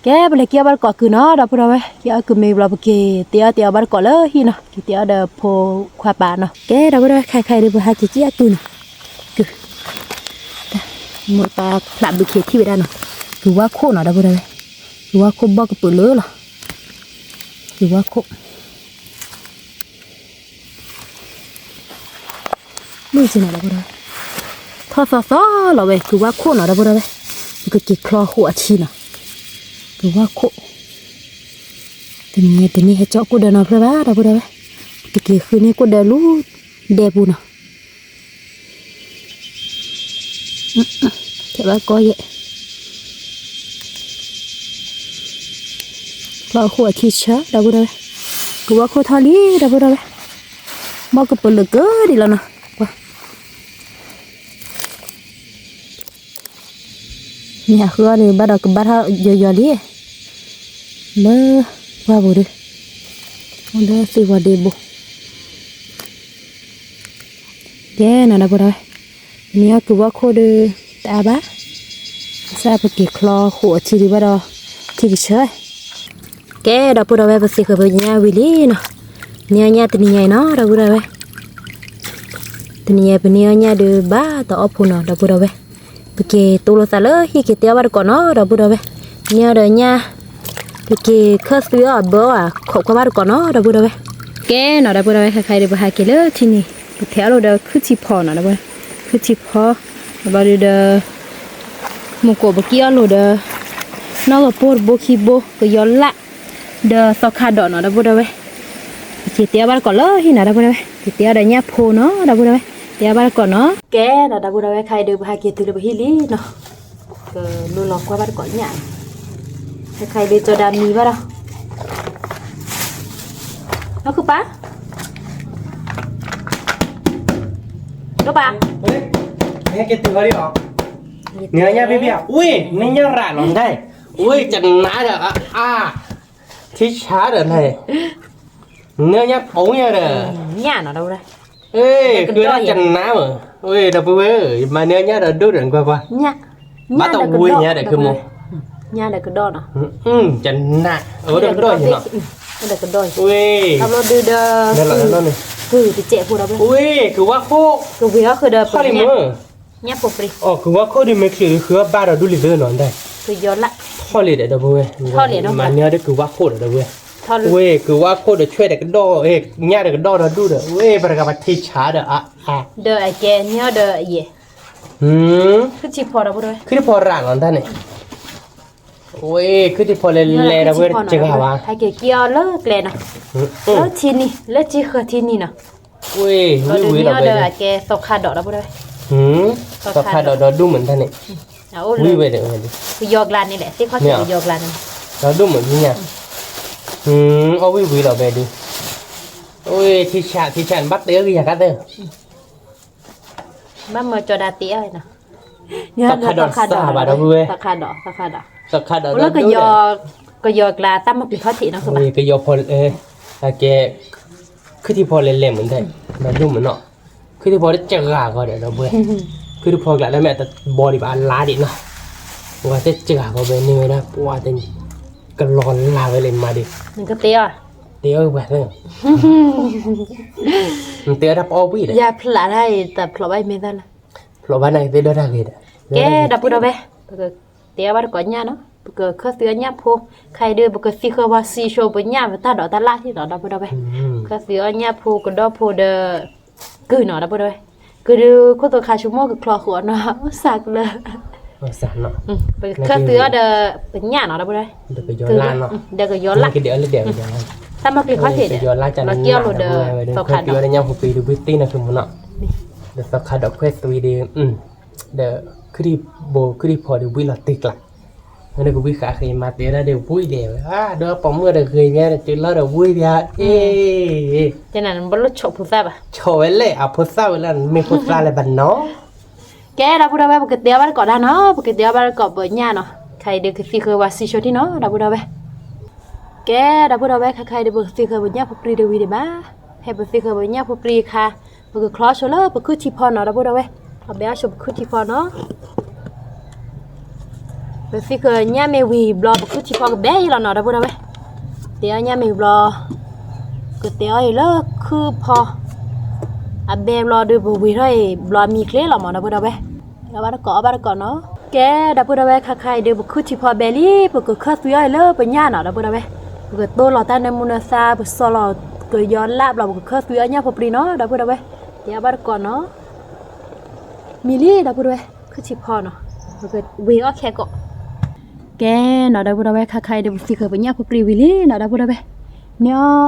ကဲ ပလဲၤက့ၤအီၣ်ဘၣ်တကိးကုၢ်နီၤ ဒီပုၢ်ဒီဝဲၢ်, က့ၤအီၣ်ကုၢ်မ့ၢ်ဘျီ ပက့ၤတဲအီၣ်တဲအီၣ်ဘၣ်တကိးလၢဟံၣ်နီၤ, က့ၤတဲအီၣ်ဒီးဖိခွါပၢ်နီၤ. ကဲ ဒီပုၢ်ဒီဝဲၢ် ခဲခါအံၤဒုး ပဟးက့ၤက့ၤအီၣ်ကုၢ်နီၤ, ကုၢ် မိၢ်ပၢ်ဖျးဘုခ့ထံၣ်ဝဲဒၣ်နီၤ, ကုၢ်ဝါခိၣ်နီၤ ဒီပုၢ်ဒီဝဲၢ်, ကုၢ်ဝါခိၣ်ဘီၣ်ကပၢၢ်လၢလီၤ. က့ၤဝါခိၣ် မုၢ်က့ၤနီၤ ဒီပုၢ်ဒီဝဲၢ်, ထီၣ်သီသီလီၤဝဲ က့ၤဝါခိၣ်နီၤ ဒီပုၢ်ဒီဝဲၢ်, ပကက့ၤချီဃိးအထံနီၤ, က့ၤဝါခိၣ်, တနံၤညါတနံၤဟဲကၠီကိၣ်ဒၢနီတဖျၢၣ်ဘၣ် ဒီပုၢ်ဒီဝဲၢ်, ပကက့ၤဃုန့ၢ်ကိၣ်ဒၢလၢဒဲပူၤနီၤ. ထဲးဘၣ်ကီယဲၢ်, ချီဃိးအထံဆၢ ဒီပုၢ်ဒီဝဲၢ်, က့ၤဝါခိၣ်ထီၣ်လံ ဒီပုၢ်ဒီဝဲၢ်, ဘီကပလၢၤကဒံးလီၤနီၤ, ကွၢ် မ့ၢ်အဃုအီၤန့ၣ် ဘၣ်ဒီးကဘၣ်ထီၣ်ယီၤယီၤလံ, လၢပှၢ်ပူၤဒီး, အိၣ်လၢသ့ၣ်ဝီၤဒ့ဘိ, ကဲနီၤ ဒီပုၢ်ဒီဝဲၢ်, မ့ၢ်အီၤက့ၤဝါခိၣ်ဒီး တအါဘၣ်, ဘၣ်ဆၣ်ပက့ၤချီဃိးအထံဒံးဘၣ်ဒီး, ထံကဆၢ ကဲ ဒီပုၢ်ဒီဝဲၢ် ပသ့ဃၢၤပညၣ်ဝံၤလံနီၤ, န့ၢ်အီၣ်ညၣ်တနံၤညါအံၤနီၤ ဒီပုၢ်ဒီဝဲၢ်, တနံၤညါအံၤ ပန့ၢ်အီၣ်ညၣ်ဒီးဘၣ်တအီၣ်ဖိနီၤ ဒီပုၢ်ဒီဝဲၢ်, ပက့ၤတိၢ်လိာ်သးလၢဟံၣ်က့ၤတဲအီၣ်ဘၣ်တကိးနီၤ ဒီပုၢ်ဒီဝဲၢ်, န့ၢ်အီၣ်ဒီးညၣ်, ပက့ၤခၢၣ်သွံအီၣ်အဘၢအီၣ်ခိးကွၢ်ဘၣ်တကိးနီၤ ဒီပုၢ်ဒီဝဲၢ်, ကဲနီၤ ဒီပုၢ်ဒီဝဲၢ် ခဲခါအံၤဒီး ပဟးက့ၤလၢထံန့ၣ် ပထဲးအီၣ်လိာ်ဒီးခုၣ်ထံဖီနီၤ ဒီပုၢ်ဝဲၢ်, ခုၣ်ထံဖီ, ဘျီဒုဒီး မုၢ်ကိးပကံၣ်အီၣ်လိာ်ဒီး နီၢ်ကပိၢ်တဘိခံဘိ ကယီၤလၣ်, ဒီးသီခါဒီးနီၤ ဒီပုၢ်ဒီဝဲၢ်, ပက့ၤတဲအီၣ်ဘၣ်တကိးလၢဟံၣ်နီၤ ဒီပုၢ်ဒီဝဲၢ်, က့ၤတဲအီၣ်ဒီးညၣ်ဖိနီၤ ဒီပုၢ်ဒီဝဲၢ်, တဲအီၣ်ဘၣ်တကိးနီၤ, ကဲနီၤ ဒီပုၢ်ဒီဝဲၢ် ခဲအံၤဒီး ပဟးက့ၤတုၤလၢပဟံၣ်လံနီၤ, ကလိလီၤကွၢ်ဘၣ်တကိးညၣ်, ခဲခါအံၤဒီး ကၠီၤဒၤမံဘၣ်ဒီး နီၢ်ခုၣ်ပၢ် ဒိၣ်ပၢ်, နညါဘ့ၣ်ဘ့ၣ်, ဝ့ၢ် နညၣ်ရးလီၤဒၣ်, ဝ့ၢ် ကနါဒီးအါ, ထံဆါဒီးနၤ, နညါပိာ်ညါဒီး, ညၣ်နီၤ ဒီပုၢ်ဝဲၢ်, ကနါမး, ဝ့ၢ် ဒီပုၢ်ဝဲၢ် ယမၤနညၣ်ဒီးဒိၣ်ဒီးနကွၢ်ကွၢ်, ဘၣ်တဝ့ၢ်ညါဒီး ကမီၤ, ညၣ်ဒီးကဒီၣ်နီၤ, ကနါ, အဝဲဒီးကဒီၣ်ယနီၤ, ဝ့ၢ်, ဝ့ၢ် ကဝါခိၣ်, ကဝ့ၢ်အီၣ်ဃုာ်ဒီးပှၤညၣ်, ညၣ်ဖိပြံ, ကဝါခိၣ်ဒီး မ့ၢ်ချုးဃုအီၣ်ဘၣ်ဒီးဒူလံသၢနီၤ, ထီၣ်လံဒီး ဒီပုၢ်ဝဲၢ်, မၤနၢၤဒီးကဝါခိၣ်ဒီး ဒီပုၢ်ဝဲၢ်, ဝ့ၢ် ကဝါခိၣ်ဒီးဆွဲဒီးကဒီၣ်, ညၣ်ဒီးကဒီၣ်ဒီးဒူၣ်ဒီး ဝ့ၢ် ပှၤတဂၤပှၤထံဆါဒီးအါ, ဒီးအကဲန့ၢ်အီၤဒီးယဲၢ်, ခုၣ်ထံဖီဒီး ခုၣ်ထံဖီရးလီၤတၢ်န့ၣ် ဝ့ၢ် ခုၣ်ထံဖီလဲၤလဲၤဒီးဝဲတဂၤဘၣ်, ဟဲက့ၤက့ၤအီၤလၢကျဲနီၤ, လၢထံနံၤ လၢထံဃၢၤထံနံၤနီၤ, ဝ့ၢ် ဝံၤဝံၤလီၤဝဲဒီး အကဲသီခါဒီးဒီး, သီခါဒီးဒီဒူၣ်မုၢ်တၢ်န့ၣ်, ဝံၤဝဲဒီး, ကယီၤကျါန့ၣ်လဲၣ် သ့ၣ်ခီၣ်ကယီၤကျါန့ၣ်, ဒီဒူၣ်မုၢ်ညါ, အီၣ်ဝံၤဝံၤလီၤဝဲဒီး, ဝ့ၢ် ထံဆး ထံဆးန့ၣ် ဘၣ်တဲအီၤကယၤကါသၢ ဘၣ်မၢကၠီၤဒၤတ့အီၤနီၤ, သီခါဒီးစၢ်ဘၣ်ဒီပုၢ်ဝဲၢ်, သီခါဒီး သီခါဒီး လၢကယီၤကျါတၢ်မၤပျံၤခီၣ်ထံးနီၤ, ကယီၤဖီ, အကဲ, ခုၣ်ထံဖီလဲၤလဲၤမုၢ်ဒဲး, ဒီဒူၣ်မုၢ်နီၤ, ခုၣ်ထံဖီတစှၤဂီၤဒီးဒီပုၢ်ဝဲၢ်, ခုၣ်ထံဖီကျါလၢမ့ၢ်တဘီဒံးဘၣ်အလါဒံးနီၤ, ပှၤတစှၤဂီၤဝဲန့ၢ်ဝဲဒၣ် ပှၤတန့ၣ်, ကလီၤလၢ်ဝဲလၢမၤဒံး, နကတဲအီၤ, တဲအီၤပှၤသၢ နတဲအီၤတၢ်ပအီၣ်ဝံၤဒီး, ယၤဖျးတၢ်အံၤ တဖျိးဘၣ်အံၤမ့ၢ်သၢလၢ, ဖျိးဘၣ်န့ၣ်ကသ့ဒီတၢ်ဂ့ၤဒီး, ကဲ ဒီပုၢ်ဒီဝဲၢ်, ပကတဲအီၤဘၣ်တကိးညၣ်နီၤ, ပကခၢၣ်သွံအီၣ်ညၣ်ဖိ, ခဲအံၤဒီး ပကသံဃာ်ဝဲစံၣ်စိၤပညၣ်ပတၢ်ဒိးတၢ်လၣ်ထံၣ်နီၤ ဒီပုၢ်ဒီဝဲၢ်, ခၢၣ်သွံအီၣ်ညၣ်ဖိကဒီၣ်ဖိဒီး, ကုၢ်နီၤ ဒီပုၢ်ဒီဝဲၢ်, ကုၢ်ဒုးခိၣ်သခါဆိကမိၣ်ကချီဃုာ်အီၤနီၤ, စၢ်ကလၢာ် ပကခၢၣ်သွံအီၣ်ဒီးပညၣ်နီၤ ဒီပုၢ်ဒီဝဲၢ်, ဒီးကယီၤလၢ်နီၤ, ဒီးကယီၤလၢ်, တၢ်မၤပျံၤခီၣ်ထံးဒီး, ကယီၤလၢ်ကလီၤက့ၤအီၣ်လိာ်ဒီးသီခါဒီး, ညၣ်ဖိပံၤဒုးဝံၣ်သ့ၣ်နီၤ ဆိကမိၣ်နီၤ, ဒီးသီခါဒီးခွဲၣ်သွံဒီး, ဒီးခုၣ်ထံဘိ ခုၣ်ထံဖီဒီးဝံၣ်လီၤတ့ကျါ, ဝဲန့ၣ်ကဝံၣ်ဃာ်ဃ့မၤသ့ဝဲဒၣ်ဒီးဝံၣ်ဒဲးဝဲ, ဒီးပိာ်မုၣ်ဒီးဂ့ၤညါဒီးတုၤလီၤဒီးဝံၣ်ဒဲး, အ့ၣ်, နဘၣ်လိၣ်ဆိးဖိသၣ်ဘၣ်, ဆိးဝဲလဲၣ်အဖိသၣ်ဝဲလၢမ့ၢ်ဖိသၣ်လၢဘၣ်နီၤ ကဲ ဒီပုၢ်ဒီဝဲၢ် ပကတဲအီၣ်ဘၣ်တကိးတၢ်နီၤ, ပကတဲအီၣ်ဘၣ်တကိးပညၣ်နီၤ, ခဲအံၤဒီးကသံဃာ်ဝဲစံၣ်စိၤထံနီၤ ဒီပုၢ်ဒီဝဲၢ်, ကဲ ဒီပုၢ်ဒီဝဲၢ် ခဲခါအံၤဒီး ပကသံဃာ်ပညၣ်ဖိပြံတဝံၤဒံးဘၣ်, ဖဲပသံဃာ်ပညၣ်ဖိပြံအခါ, ပကချီဆိလၢပခုၣ်ထံဖီနီၤ ဒီပုၢ်ဒီဝဲၢ်, အဘဲအီၣ်ဆိပခုၣ်ထံဖီနီၤ ပသံဃာ်ညၣ်မ့ၢ်ဝံၤဘျီ ပခုၣ်ထံဖီကဘဲအံၤလီၤနီၤ ဒီပုၢ်ဒီဝဲၢ်, တဲအီၣ်ညၣ်မ့ၢ်ဘျီ, ကတဲအီၣ်အံၤလၢခုၣ်ဖီ, အဘဲဘျီဒီးပဝံၤထီၣ်အံၤ ဘျီမံချ့လီၤမး ဒီပုၢ်ဒီဝဲၢ်, အီၣ်ဘၣ်တကိးအီၣ်ဘၣ်တကိးနီၤ, ကဲ ဒီပုၢ်ဒီဝဲၢ် ခဲခါအံၤဒီး ပခုၣ်ထံဖီဘဲလံ ပကခၢၣ်သွံအီၣ်အံၤလၢပညၣ်နီၤ ဒီပုၢ်ဒီဝဲၢ် ပကတိၢ်လီၤတၢ်နၢမူနၢသါ ပစီၤလီၤကယီၤလၣ်ဘျီ ပကခၢၣ်သွံအီၣ်ညၣ်ဖိပြံနီၤ ဒီပုၢ်ဒီဝဲၢ်, တဲအီၣ်ဘၣ်တကိးနီၤ, မံလံ ဒီပုၢ်ဒီဝဲၢ်, ခူၣ်ဆံးဖီနီၤ, ပကဝ့ၤအီၣ်ခဲကိး, ကဲနီၤ ဒီပုၢ်ဒီဝဲၢ် ခါခါအံၤဒီး ပသံဃုာ်ပညၣ်ဖိပြံဝံၤလံနီၤ ဒီပုၢ်ဒီဝဲၢ်, န့ၢ်အီၣ်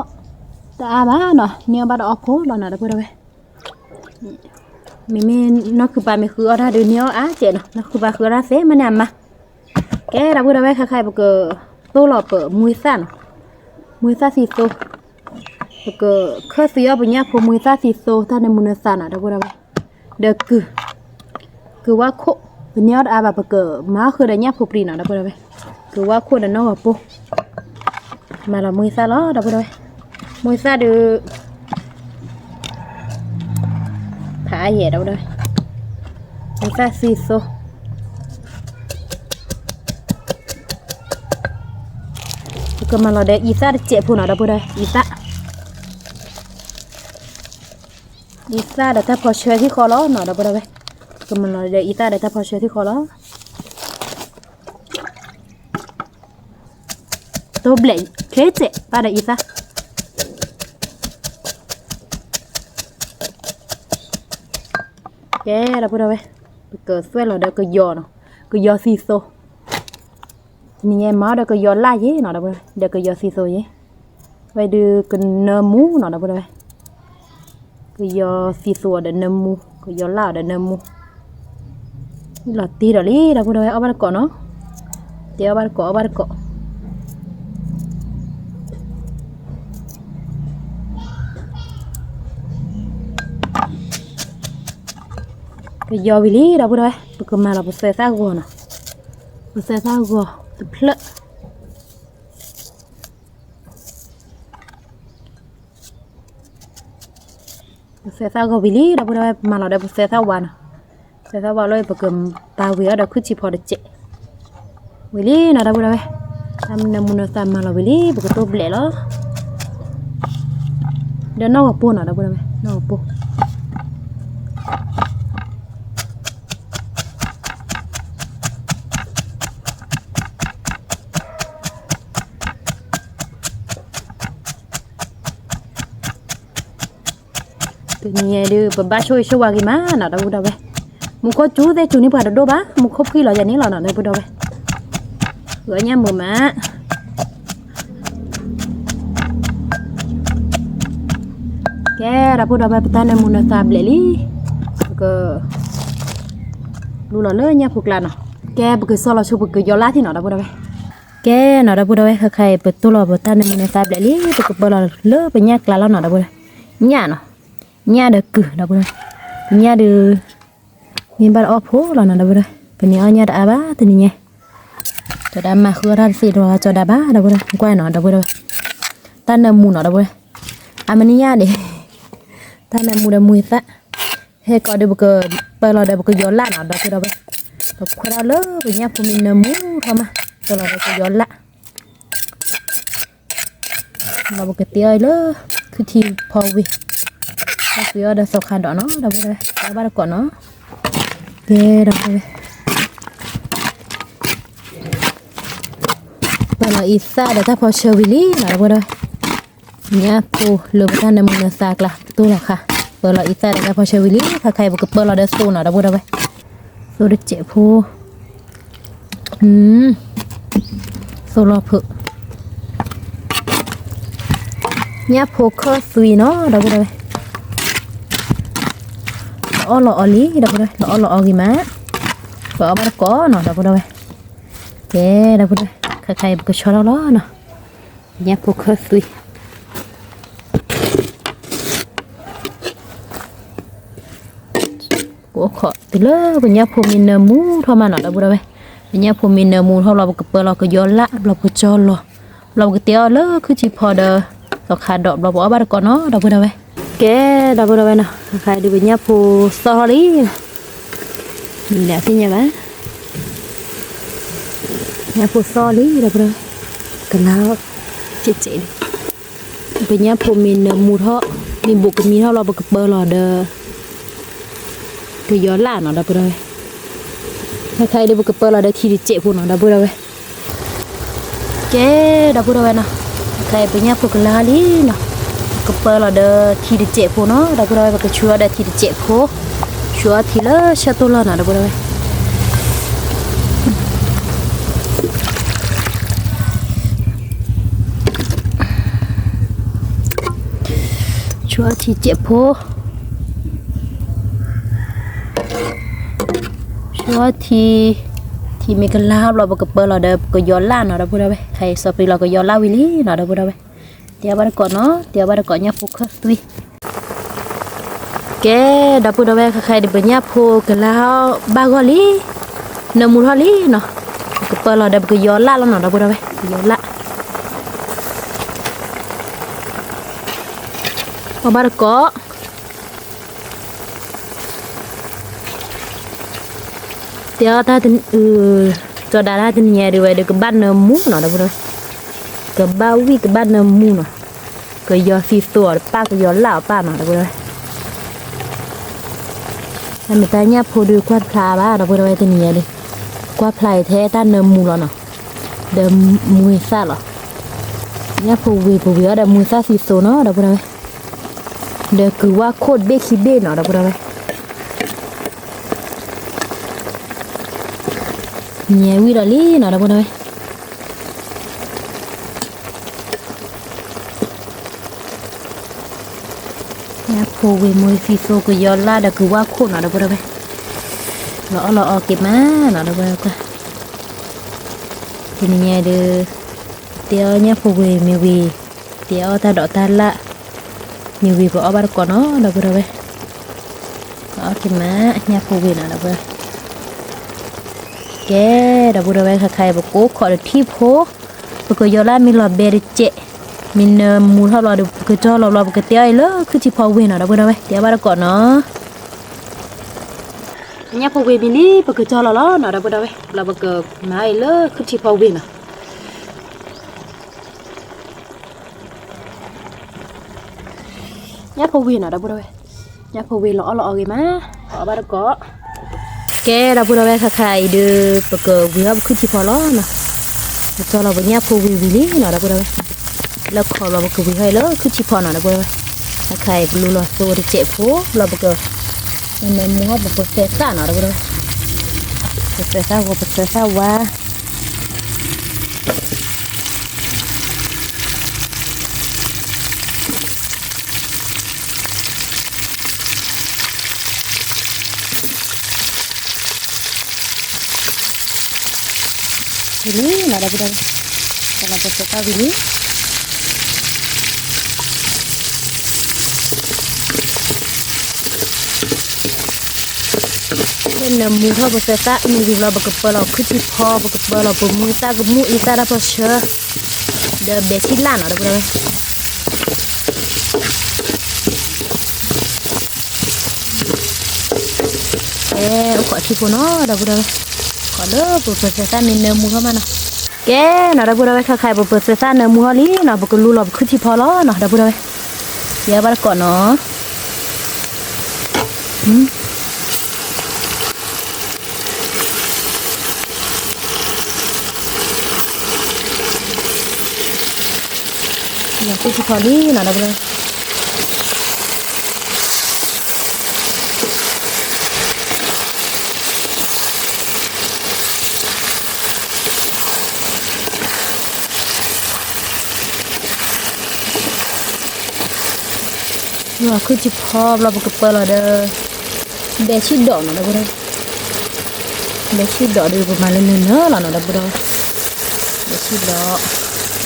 တအါဘၣ်နီၤ, န့ၢ်အီၣ်ဘၣ်ဒီးအီၣ်ဖိလီၤနီၤ ဒီပုၢ်ဒီဝဲၢ် မ့မ့ၢ်နီၢ်ခုပၤမ့ၢ်ဃုအီၣ်တၢ်ဒီးန့ၢ်အီၣ်အါကဲးနီၤ, နီၢ်ခုပၤဃုအီၣ်တၢ်သ့မးန့ၣ်အမါ, ကဲဒီပုၢ်ဒီဝဲၢ် ခါခါအံၤ ပကတိၢ်လီၤပမှံသၣ်နီၤ, မှံသၣ်သံသိ, ပကခၢၣ်သွံအီၣ်ပညၣ်ဖိမှံသၣ်သံသိ တၢ်နၢမူနၢသါနီၤ ဒီပုၢ်ဒီဝဲၢ်, ဒီးကုၢ်, ကုၢ်ဝါခိၣ်, ပန့ၢ်အီၣ်တအါဘၣ် ပကမၤအီၣ်ဃုာ်ဒီးညၣ်ဖိပြံနီၤ ဒီပုၢ်ဒီဝဲၢ်, ကုၢ်ဝါခိၣ်ဒီးနီၢ်ဂီၤပိၢ် မၤလီၤမှံသၣ်လီၤ ဒီပုၢ်ဒီဝဲၢ်, မှံသၣ်ဒီး ဖးအါယဲၢ်ဒီပုၢ်ဒီဝဲၢ်, မှံသၣ်သံသိ, ပကမၤလီၤဒီးအံသၣ်တစဲးဖိနီၤ ဒီပုၢ်ဒီဝဲၢ်, အံသၣ်, အံသၣ်ဒီးတၢ်ဖီဆၢဟံၣ်ဃီလီၤနီၤ ဒီပုၢ်ဒီဝဲၢ်, ပကမၤလီၤဒီးအံသၣ်ဒီးတၢ်ဖီဆၢဟံၣ်ဃီလီၤ တိၢ်ဘျဲးချ့စဲးဘၣ်ဒီးအံသၣ်, ကဲဒီပုၢ်ဒီဝဲၢ်, ပကသွဲၣ်လီၤဒီးကယီၤနီၤ, ကယီၤသံသိ, တနံၤညါမၤအီၣ်ဒီးကယီၤလၣ်ယဲနီၤ ဒီပုၢ်ဒီဝဲၢ်, ဒီးကယီၤသံသိယဲ, ဝဲဒုးကနၢမူနီၤ ဒီပုၢ်ဒီဝဲၢ်, ကယီၤသံသိအီၤဒီးနၢမူ, ကယီၤလၣ်အီၤဒီးနၢမူ, လီၤတံၢ်ဒီးလံ ဒီပုၢ်ဒီဝဲၢ်, အီၣ်ဘၣ်တကိးနီၤ, တဲအီၣ်ဘၣ်တကိး အီၣ်ဘၣ်တကိး ကယီၤဝံၤလံ ဒီပုၢ်ဒီဝဲၢ်, ပကမၤလီၤပသဲသၣ်ဂီၤနီၤ, ပသဲသၣ်ဂီၤတဖျၢၣ်, ပသဲသၣ်ဂီၤဝံၤလံ ဒီပုၢ်ဒီဝဲၢ်, ပမၤလီၤဒီးပသဲသၣ်ဝါနီၤ, သဲသၣ်ဝါလီၤ ပကပာ်ဝံၤအီၤဒီးခုၣ်ဆံးဖီတစဲး, ဝံၤလံနီၤ ဒီပုၢ်ဒီဝဲၢ်, တၢ်နၢမူနၢသါမၤလီၤဝံၤလံ ပကတိၢ်ဘျဲးလီၤ ဒီးနီၢ်ဂီၤပိၢ်နီၤ ဒီပုၢ်ဒီဝဲၢ်, နီၢ်ဂီၤပိၢ် တနံၤညါဒုး ပဘၣ်ဆိၣ်ဂ့ၤဆိၣ်ဝါဂ့ၤမးနီၤ ဒီပုၢ်ဒီဝဲၢ်, မူခိၣ်စူၤသ့စူၤန့ၢ်ပှၤတဒိၣ်ဘၣ်, မူခိၣ်ဖှံလီၤယၤန့ၣ်လီၤနီၤ ဒီပုၢ်ဒီဝဲၢ်, ဂီၤညါမုာ်မး ကဲ ဒီပုၢ်ဒီဝဲၢ် ပတၢ်နၢမူနၢသါဘျဲးလံ, ပက လူလီၤလၢညၣ်ဖိကျါနီၤ, ကဲ ပကစီၤလီၤဆိ ပကယီၤလၣ်ထံၣ်နီၤ ဒီပုၢ်ဒီဝဲၢ်, ကဲနီၤ ဒီပုၢ်ဒီဝဲၢ် ခဲခါအံၤ ပတိၢ်လီၤပတၢ်နၢမူနၢသါဘျဲးလံ, ပကပၢလီၤလၢပညၣ်ကျါလီၤနီၤ ဒီပုၢ်ဒီဝဲၢ်, ညၣ်နီၤ, ညၣ်ဒီးကုၢ် ဒီပုၢ်ဒီဝဲၢ်, ပညၣ်ဒုး မ့ၢ်ဘၣ်တအီၣ်ဖိလီၤနီၤ ဒီပုၢ်ဒီဝဲၢ်, ပန့ၢ်အီၣ်ညၣ်တအါဘၣ်တနံၤညါ, တဒၣ်မၤဃုအီၣ်တၢ်တသ့တဝီကၠီၤဒၣ်ဘၣ် ဒီပုၢ်ဒီဝဲၢ်, ကွၢ်နီၤ ဒီပုၢ်ဒီဝဲၢ်, တၢ်နၢမူနီၤ ဒီပုၢ်ဒီဝဲၢ်, အမနံၤညါန့ၣ် တၢ်နၢမူဒီးမှံသၣ်, ဟဲကီးဒီးပကပၢလီၤဒီးပကယီၤလၣ်နီၤ ဒီပုၢ်ဒီဝဲၢ်, ပခွဲးထီၣ်လၢပညၣ်ဖိမ့ၢ်နၢမူထီၣ်မး, ပၢလီၤဒီးကယီၤလၣ် ဒီးပကတ့အီၤလၢ ခုၣ်ထံဖီဝံၤ, တၢ်သွံအီၤဒီးသီခါဒီးနီၤ ဒီပုၢ်ဒီဝဲၢ်, အီၣ်ဘၣ်တကိးနီၤ, ကဲဒီပုၢ်ဒီဝဲၢ်, ပၢလီၤအံသၣ်ဒီးတၢ်ဖီဆၢဝံၤလံနီၤ ဒီပုၢ်ဒီဝဲၢ်, ညၣ်ဖိလၢပတၢ်နၢမူနၢသါကျါ ပတိၢ်လီၤခါ, ပၢလီၤအံသၣ်ဒီးတၢ်ဖီဆၢဝံၤလံ ခဲခါအံၤ ပကပၢလီၤဒီးသိနီၤ ဒီပုၢ်ဒီဝဲၢ်, သိတစဲးဖိ သိလီၤဖုး, ညၣ်ဖိခၢၣ်သွံနီၤ ဒီပုၢ်ဒီဝဲၢ်, လီၤအီၣ်လီၤအီလံ ဒီပုၢ်ဒီဝဲၢ်, လီၤအီၣ်လီၤအီဂ့ၤမး, ပအီၣ်ဘၣ်တကိးနီၤ ဒီပုၢ်ဒီဝဲၢ်, ကဲ ဒီပုၢ်ဒီဝဲၢ်, ခဲခါအံၤ ပကဆီထီၣ်လီၤနီၤ, ညၣ်ဖိခၢၣ်သွံ ပအိၣ်ခိးတုၤလၢပညၣ်ဖိမ့ၢ်နၢမူထီၣ်မးနီၤ ဒီပုၢ်ဒီဝဲၢ်, ပညၣ်ဖိမ့ၢ်နၢမူထီၣ်ဘျီ ပကပၢလီၤကယီၤလၣ် ဘျီပကစီၤလီၤ, ဘျီပကတ့အီၤလၢခုၣ်ထံဖီဒီး သီခါဒီး ဘျီပအီၣ်ဘၣ်တကိးနီၤ ဒီပုၢ်ဒီဝဲၢ်, ကဲ ဒီပုၢ်ဒီဝဲၢ်နီၤ ခဲခါအံၤဒုး ပညၣ်ဖိသီၣ်ထီၣ်လံ, မံၤဒၣ်သ့ၣ်ညါဘၣ်, ညၣ်ဖိသီၣ်လံ ဒီပုၢ်ဒီဝဲၢ်, ကလါ ကဲးကဲးလံ ပညၣ်ဖိမ့ၢ်နၢမူထီၣ် မ့ၢ်ဘူးကမံထီၣ်လီၤ ပကပၢလီၤဒီး ကယီၤလၣ်နီၤ ဒီပုၢ်ဒီဝဲၢ်, ခဲခါအံၤဒုး ပကပၢလီၤဒီးခံတစဲးဖိနီၤ ဒီပုၢ်ဒီဝဲၢ်, ကဲ ဒီပုၢ်ဒီဝဲၢ်နီၤ, ခဲအံၤပညၣ်ဖိကလါလံနီၤ, ကပၢလီၤဒီးထံတစဲးဖိနီၤ, ဒီပုၢ်ဒီဝဲၢ် ပကဆူအီၤဒီးထံတစဲးဖိ, ဆူအီၤထံလၢဆၢတိၢ်လီၢ်နီၤ ဒီပုၢ်ဒီဝဲၢ်. ဆူအီၤထံစဲးဖိ, ဆူအီၤထံ, ထံမ့ၢ်ကလါဘျီ ပကပၢလီၤဒီးပကယီၤလၣ်နီၤ ဒီပုၢ်ဒီဝဲၢ်. ခဲအံၤစီၤပျံၤလီၤ ကယီၤလၣ်ဝံၤလံနီၤ ဒီပုၢ်ဒီဝဲၢ်. တဲအီၤဘၣ်တကိးနီၤ, တဲအီၤဘၣ်တကိး ညၣ်ဖိခၢၣ်သွံ. ကဲ ဒီပုၢ်ဒီဝဲၢ် ခဲခဲအံၤဒီး ပညၣ်ဖိကလါဘၣ်ဂီၢ်လံ, နၢမူထီၣ်လံနီၤ, ပကပၢလီၤဒီးပကယီၤလၣ်လီၤနီၤ ဒီပုၢ်ဒီဝဲၢ်, ပကယီၤလၣ်. အီၤဘၣ်တကိး တဲအီၤတၢ်, ကၠီၤဒၣ်တၢ်တနံၤညါဒုးဝဲဒီး ကဘၣ်နၢမူနီၤ ဒီပုၢ်ဒီဝဲၢ်, ကဘၣ်ဝံၣ်ကဘၣ်နၢမူနီၤ, ကယီၤသံသိအီၤတပၣ် ကယီၤလၣ်အီၤပၣ်နီၤ ဒီပုၢ်ဒီဝဲၢ်. တၢ်မ့ၢ်တၢ်ညၣ်ဖိဒုးကွၢ်တဖျါဘၣ် ဒီပုၢ်ဒီဝဲၢ် တနံၤညါဒုး, ကွၢ်ဖျါအံၤထဲတၢ်နၢမူလီၤနီၤ, ဒီးမူၤသၣ်လီၤ. ညၣ်ဖိဝ့ၤပဝ့ၤအီၤဒီးမူၤသၣ်သံသိနီၤ ဒီပုၢ်ဒီဝဲၢ်, ဒီးကုၤဝါခိၣ်တဘ့ၣ်ခံဘ့ၣ်နီၤ ဒီပုၢ်ဒီဝဲၢ်. ညါဝံၤဒီးလံနီၤ ဒီပုၢ်ဒီဝဲၢ်. ညၣ်ဖိဝ့ၤမူၤသံသိကယီၤလၣ်ဒီးကုၤဝါခိၣ်နီၤ ဒီပုၢ်ဒီဝဲၢ်, လီၤအီၣ်လီၤအီက့ၤမးနီၤ ဒီပုၢ်ဒီဝဲၢ်. တနံၤညါဒုး တဲအီၤညၣ်ဖိဝ့ၤမ့ၢ်ဝ့ၤ, တဲအီၤတၢ်ဒိးတၢ်လၣ်မ့ၢ်ဝ့ၤ ပအီၣ်ဘၣ်တကိးနီၤ ဒီပုၢ်ဒီဝဲၢ်, ပအီၣ်က့ၤမး ညၣ်ဖိဝ့ၤနီၤ ဒီပုၢ်ဒီဝဲၢ်. ကဲ ဒီပုၢ်ဒီဝဲၢ် ခဲခဲအံၤ ပကအိၣ်ခိးဒီးထံၣ်ဖိ, ပကယီၤလၣ်မ့ၢ်လီၤဘဲတစဲး, မ့ၢ်နၢမူထီၣ်ဘျီဒီး ပကတီၢ်လီၤဘျီ ပကတဲအီၤအံၤလၢခုၣ်ထံဖီဝ့ၤနီၤ ဒီပုၢ်ဒီဝဲၢ်, တဲအီၤဘၣ်တကိးနီၤ. ညၣ်ဖိဝ့ၤမံၤလံ ပကတီၢ်လီၤလီၤနီၤ ဒီပုၢ်ဒီဝဲၢ်, ဘျီပကမၤအီၤအံၤလၢခုၣ်ထံဖီဝ့ၤနီၤ. ညၣ်ဖိဝ့ၤနီၤ ဒီပုၢ်ဒီဝဲၢ်, ညၣ်ဖိဝ့ၤလီၤအီၣ်လီၤအီဂ့ၤမး, အီၣ်ဘၣ်တကိး. ကဲ ဒီပုၢ်ဒီဝဲၢ် ခဲခဲအံၤဒုး ပကဝ့ၤအီၣ်ပခုၣ်ထံဖီလီၤနီၤ. ပတီၢ်လီၤပညၣ်ဖိဝ့ၤဝံၤလံနီၤ ဒီပုၢ်ဒီဝဲၢ်, လၢခီဘျီ ပကဝ့ၤအီၣ်အံၤလၢခုၣ်ထံဖီနီၤ ဒီပုၢ်ဒီဝဲၢ်. ခဲခဲအံၤ ပလူလီၤသိတစဲးဖိ ဘျီပက နၢမူထီၣ်ပပၢၤသၣ်နီၤ ဒီပုၢ်ဒီဝဲၢ်, ပပၢၤသၣ်ဂီၤ ပပၢၤသၣ်ဝါ ဝံၤလံနီၤ ဒီပုၢ်ဒီဝဲၢ်, ပလီၤပၢၤသၣ်ဝံၤလံ. ဖဲနၢမူထီၣ်ပပၢၤသၣ်မ့ၢ်ဝံၤဘျီ ပကပၢလီၤခုၣ်ထံဖီ, ပကပၢလီၤပမူသၣ်ကမူၣ်အံသၣ်တၢ်ဖီဆၢ ဒီးဘဲးထံလၣ်နီၤ ဒီပုၢ်ဒီဝဲၢ်. ကဲ အိၣ်ခိးထံဖိနီၤ ဒီပုၢ်ဒီဝဲၢ်, ခိးလၢပပၢၤသၣ်မ့ၢ်နၢမူထီၣ်မးနီၤ. ကဲနီၤ ဒီပုၢ်ဒီဝဲၢ် ခဲခဲအံၤ ပပၢၤသၣ်နၢမူထီၣ်လံနီၤ ပကလူလီၤပခုၣ်ထံဖီလီၤနီၤ ဒီပုၢ်ဒီဝဲၢ်, ယဲဘၣ်တကိးနီၤ. လီၤခုၣ်ထံဖီလံနီၤ ဒီပုၢ်ဒီဝဲၢ်. လီၤခုၣ်ထံဖီဘျီ ပကပၢလီၤဒီး ဘဲးဆံၣ်ဒီးနီၤ ဒီပုၢ်ဒီဝဲၢ်, ဘဲးဆံၣ်ဒီးဒီး ပမၤလၢနၢၤနၢၤလီၤနီၤ ဒီပုၢ်ဒီဝဲၢ်, ဘဲးဆံၣ်ဒီး မၤအီၣ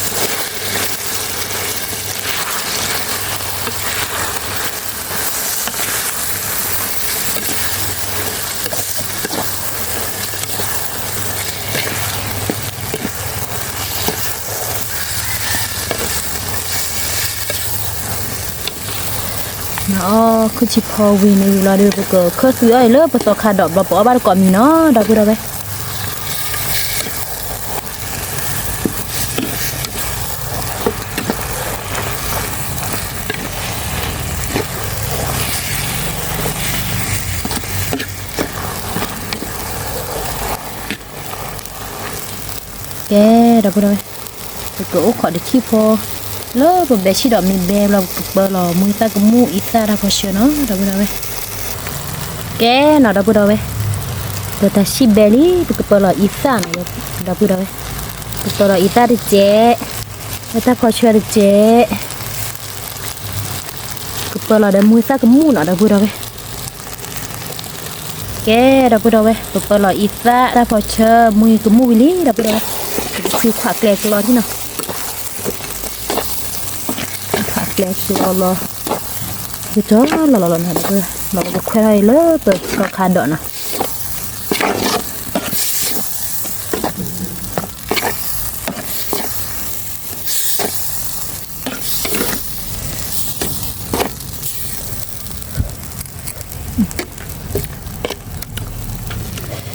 ်ခုၣ်ထံဖီဝံၤန့ၣ်ဝံၤလီၤဒီး ပကခၢၣ်သွံအီၤအံၤလၢပသီခါဒီး ဘျီပအီၣ်ဘၣ်တကိးမံၤနီၤ ဒီပုၢ်ဒီဝဲၢ်. ကဲ ဒီပုၢ်ဒီဝဲၢ်, ပကအိၣ်ခိးတထံၣ်ဖိ, လၢပဘဲးဆံၣ်ဒီးမ့ၢ်ဘဲဘျီ ပကပၢလီၤမူသၣ်ကမူၣ်အံသၣ်တၢ်ဖီဆၢနီၤ ဒီပုၢ်ဒီဝဲၢ်. ကဲနီၤ ဒီပုၢ်ဒီဝဲၢ်, ပတၢ်ဆံၣ်ဘဲလံ ပကပၢလီၤအံသၣ်နီၤ ဒီပုၢ်ဒီဝဲၢ်. ပပၢလီၤအံသၣ်တစဲး, လၢတၢ်ဖီဆၢတစဲး, ပကပၢလီၤဒီးမူသၣ်ကမူၣ်နီၤ ဒီပုၢ်ဒီဝဲၢ်. ကဲ ဒီပုၢ်ဒီဝဲၢ်, ပပၢလီၤအံသၣ်တၢ်ဖီဆၢ မူကမူၣ်ဝံၤလံ ဒီပုၢ်ဒီဝဲၢ်. ပကဃုခွးကျဲကျီထံနီၤ, ခွးကျဲကျီလီၤ, ကကၠီလီၤလီၤလီၤနီၤ ဒီပုၢ်, ဒီးပကခွဲးထီၣ်အံၤလၢပသီခါဒီးနီၤ. ဝံၤလီၤတံၢ် ဒီ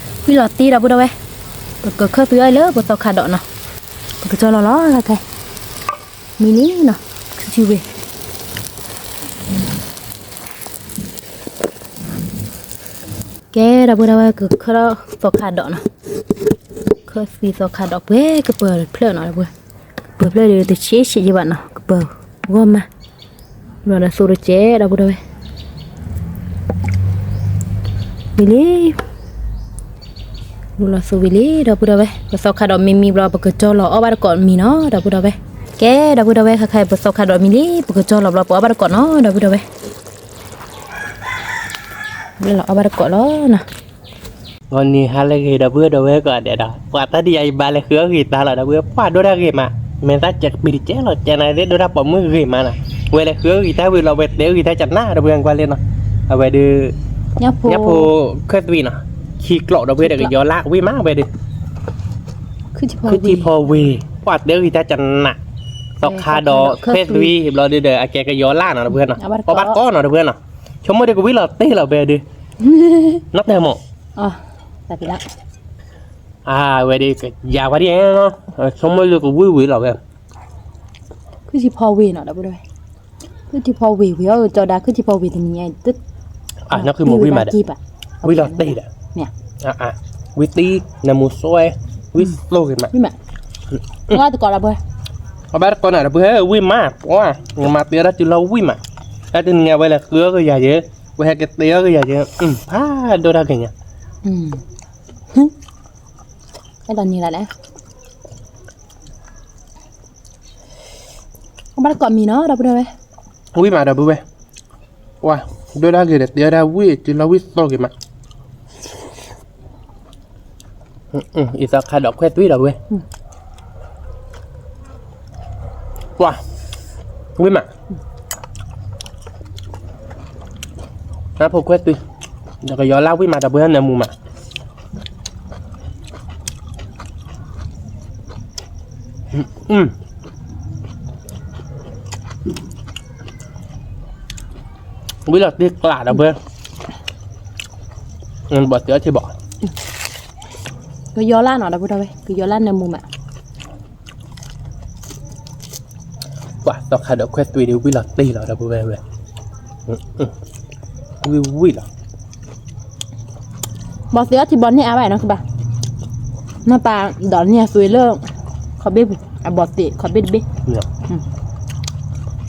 ပုၢ်ဒီဝဲၢ်, ပကခၢၣ်သွံအီၤလၢပသီခါဒီးနီၤ, ပကကၠီလီၤလီၤ ခဲ မံလံနီၤ, ဆူၣ်ဆူၣ်ဝဲ ကဲ ဒီပုၢ်ဒီဝဲၢ် ကခၢၣ်ထီၣ်သီခါဒီးနီၤ, ခၢၣ်သွံသီခါဒီး ပှဲၤကပၢၤတဖျၢၣ်နီၤ ဒီပုၢ်ဝဲၢ်, ကပၢၤဖျၢၣ်ဒီးတဆံးဆံးယဘၣ်နီၤ, ကပၢၤဂီၢ်မး, ဘျီဒီးသိတကဲး ဒီပုၢ်ဒီဝဲၢ် ဝံၤလံ, လူလီၤသိဝံၤလံ ဒီပုၢ်ဒီဝဲၢ်, ပသီခါဒီးမံမံဘျီ ပကကၠီလီၤအီၣ်ဘၣ်တကိးမံနီၤ ဒီပုၢ်ဒီဝဲၢ်. ကဲ ဒီပုၢ်ဒီဝဲၢ် ခဲခါအံၤ ပသီခါဒီးမံလံ ပကကၠီလီၤဘျီ ပအီၣ်ဘၣ်တကိးနီၤ ဒီပုၢ်ဒီဝဲၢ်. လၢလီၤအီၣ်ဘၣ်တကိးလီၤနီၤ. ဂီၤနံၤဟါလၢအဂ့ၤ ဒီပုၢ်ဝဲၢ်ဒီးဝဲကိးဂၤဒဲးဒီး ပှၤတၢ်ဒ်အံၤဘၣ်လဲၤဃုအီၣ်ဂ့ၤတၢ်လီၤ ဒီပုၢ်ဝဲၢ် ပှၤဒိၣ်တၢ်ဂ့ၤမး, မ့ၢ်သးကဲးပံၤတကဲးလီၤ ကဲးနၤသ့ၣ်ဒိၣ်တၢ်ပိာ်မုၣ်ဂ့ၤမးနီၤ, ဝဲလဲၤဃုအီၣ်ဂ့ၤတၢ်ဝံၤလီၤ ဝဲတဲအီၣ်ဂ့ၤတၢ်ကနၣ် ဒီပုၢ်ဝဲၢ်ကွၢ်လံနီၤ, အဝဲဒုး ညၣ်ဖိ ညၣ်ဖိ ခၢၣ်သွံနီၤ, ခံကျိး ဒီပုၢ်ဝဲၢ်ဒီးကယီၤလၢဝံၣ်မး အဝဲဒုး ခူၣ်ထံဖီဝ့ၢ် ပှၤတဲအီၣ်ဂ့ၤတၢ်ကနၣ်, သီခါဒီးခၢၣ်သွံ ဘျီဒုးဒီး အကဲကယီၤလၢနီၤ ဒီပုၢ်ဝဲၢ်နီၤ, ပဘၣ်တကိးနီၤ ဒီပုၢ်ဝဲၢ်နီၤ, ဆိကမိၣ်ဒီးကဝံၣ်လီၤတံၢ်လီၤ ဝဲဒုး နီၢ်တဲမိၣ် အဝဲဒၣ်ကယၤဝဲဒ်အံၤ, ဆိကမိၣ်လၢကဝံၣ်ဝံၤလီၤဝဲ, ခူၣ်ထံဖီဝ့ၢ်နီၤ ဒီပုၢ်ဝဲၢ်, ခူၣ်ထံဖီဝ့ၢ်ဝံၤအီၤ ကၠီဒါ ခူၣ်ထံဖီဝ့ၢ်တနံၤညါ, နီၢ်ခုမ့ၢ်ဝံၣ်မးဒီး, ဝံၣ်လီၤတံၢ်ဒီး, ဝံၣ်တံၢ် နမူဆိဝဲ, ဝံၣ်သိဂ့ၤမး, ဝံၣ်မး, အဘၣ်တကိးနီၤ ဒီပုၢ်ဝဲၢ်, အဘၣ်တကိးနီၤ ဒီပုၢ်ဝဲၢ် ဝံၣ်မး, ပှၤ နမၤတ့အီၣ်တၢ်တုၤလီၤဝံၣ်မး, တၢ်တနံၤညါဝဲလဲၤဃုအီၣ်ကယၤယဲ, ဝဲဟဲက့ၤတ့အီၣ်ကယၤယဲ, ဖးဒိၣ်တၢ်က့ၤညါ အဲၣ်ဒိးန့ၢ်လၢ်လဲၣ်, အဘၣ်တကိးမံၤနီၤ ဒီပုၢ်ဝဲၢ်, ဝံၣ်မး ဒီပုၢ်ဝဲၢ်, ပှၤ ဒိၣ်တၢ်ဂ့ၤဒီး တ့အီၣ်တၢ်ဝံၣ် တုၤလီၤဝံၣ်သိဂ့ၤမး, အံသီခါဒီးခွဲးသွံဒီးပုၢ်ဝဲၢ်, ပှၤ ဝံၣ်မး နဖိခွဲးသွံ, ဒီးကယီၤလၢဝံၣ်မး ဒီပုၢ်ဝဲၢ် နမူမး, ဝံၣ်လီၤတံၢ်ကျး ဒီပုၢ်ဝဲၢ်, ဘီၣ်သ့ၣ်အီထံဘီၣ်, ကယီၤလၢနီၤ ဒီပုၢ်ဝဲၢ် ကယီၤလၢနမူမး ပှၤသီခါဒီးခွဲးသွံဒီး ဝံၣ်လီၤတံၢ်လီၤ ဒီပုၢ်ဝဲၢ်ဝဲ, ဝံၣ်ဝံၣ်လီၤ, ဘီၣ်သ့ၣ်အီထံဘီၣ်န့ၢ်အါဘၣ်နီၤ ကဘၣ်, နပၢ်ဒီးန့ၢ်အသွံလၢ ခီဘ့ၣ်ပူၤ အဘီၣ်သ့ၣ် ခီဘ့ၣ်တဘ့ၣ်,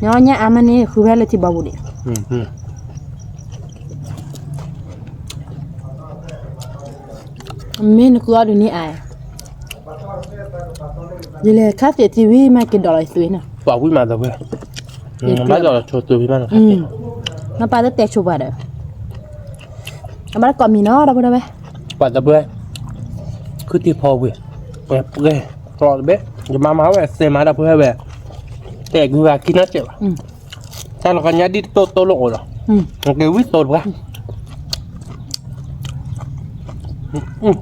ညါအါမးန့ၣ် ဃုဖဲလၢထံဘီပူၤဒံး မ့ၢ်နဃုအီၣ်ဒုးန့ၢ်အါ, ယလဲၤခါသ့ၣ်ထံဝံၤမး က့ၤဒိးလီၤယသွံနီၤ, ပှၤဝံၣ်မး ဒီပုၢ်ဝဲၢ်, ဘၣ်ဒီးဆိသွံဝံၤမး, နပၢ်တတဲဆိပှၤဒီး, အဘၣ်တကိးမံၤနီၤ ဒီပုၢ်ဝဲၢ်, ပှၤ ဒီပုၢ်ဝဲၢ်, ခုၣ်ထံဖီဝ့ၢ်, ပှဲၤကျိးတဘ့ၣ်, ယမါမၤဝဲသ့မး ဒီပုၢ်ဝဲၢ်ဝဲ, တဲာ်ကွံာ်ဝဲခံနီတစဲးဘၣ် တၢ်လီၤကညါဒ်တတိၢ်တိၢ်လိာ်အိၣ်ဒီး, က့ၤဝံၣ်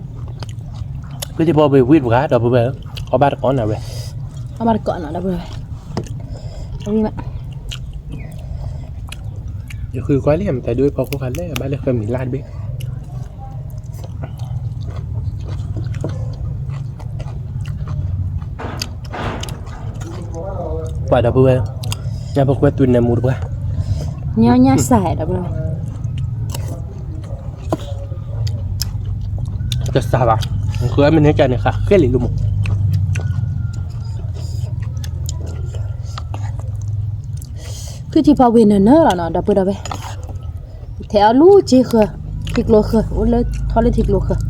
သိတပှၢ်, ခုၣ်ထံဖီဝ့ၢ်ဝံၣ်တပှၢ် ဒီပုၢ်ဝဲၢ်, အီၣ်ဘၣ်တကိးနီၤဝဲ, အီၣ်ဘၣ်တကိးနီၤ ဒီပုၢ်ဝဲၢ်, ယဃုကွၢ်လံ မတၤဒုးဖီခိၣ်ခါလဲၣ် ဘၣ်လၢဃၢမံၤလၢ်တဘ့ၣ် ပှၤ ဒီပုၢ်ဝဲၢ်, ညၣ်ဖိခွဲးသွံနၢမူတပှၢ်, ညါညၣ်စၢ် ဒီပုၢ်ဝဲၢ်, တစၢ်ဘၣ်, ဃုအမ့ၢ်န့ၢ်ကန့ၣ် ဃးဃဲလံလိမး, ခုၣ်ထံဖီဝ့ၢ်နၢၤနၢၤလီၤနီၤ ဒီပုၢ်ဒီဝဲၢ်, ထဲးအီၤလူၤက့ဃၢၤ, ထံကျိဃၢၤ, အိၣ်လၢထီလၢထံကျိဃၢၤ,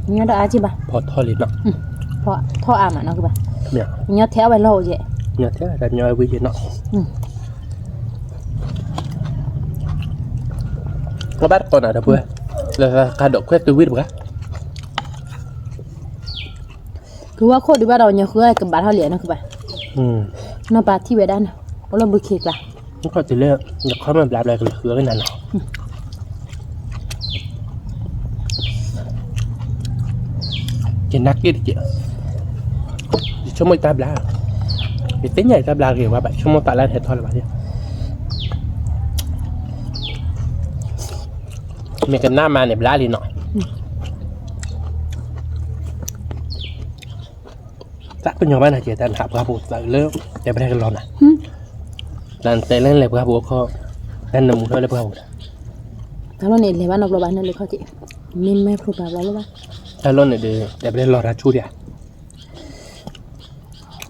ညီဒီးအါက့ဘၣ်, ဖီထီလံနီၤ, ထီအါမးနီၤကဘၣ်, ညီထဲးအီၤဝဲလီၤအိၣ်ယဲ, ညီထဲးတၢ်ညီဝဲဝံၤယဲနီၤ, အဘၣ်တကိးနၤ ဒီပုၢ်ဝဲၢ်, လၢကါဒိးခွဲးသုဝံၣ်တပှၤ ကဝီခိၣ်ဒုးဘၣ်ဒီး ညီဃုကဘၣ်ထီၣ်လံနီၤကဘၣ်, နီၢ်ပၤထံၣ်ဝဲဒၣ်န့ၣ်, အိၣ်လၢဘုခ့ကျါ, ခီၣ်တုၤလၢ ယခီမ့ၢ်ဘျါဘျါကလၢာ်ဃုကနၤနီၤ, ယနၢ်က့ၣ်တက့ၢ်, ယဆိကမိၣ်ယတၢ်ဘျါ, ယသ့ၣ်ညါယတၢ်ဘျါဂ့ၤဝဲဘၣ် ဆိကမိၣ်သးလၢဟဲထီၣ်လၢၤဘၣ်, မ့ၢ်ကနၣ်မးန့ၣ်ဘျါလံနီၤ သးကညီၤဘၣ်နၤကဲ တၢ်နဟးပှၢ်ပူၤသးလၢ တဲပရဲၣ်ကလီနၤ, တၢ်နတဲလၢလဲၤပှၢ်ပူၤအခီ, တၢ်နမူထီၣ်လၢပှၢ်ပူၤ, တၢ်လီၢ်န့ၣ် လဲၤဘၣ်နီတဘျီဘၣ် နလဲၤခီၣ်က့ၤ, မ့ၢ်မဲာ်ဖိပာ်ဘျီလၢၤဘၣ်, တၢ်လီၢ်န့ၣ်ဒီး တဲပရဲၣ်လီၤတၢ်ဆူၣ်ဒံးဧါ,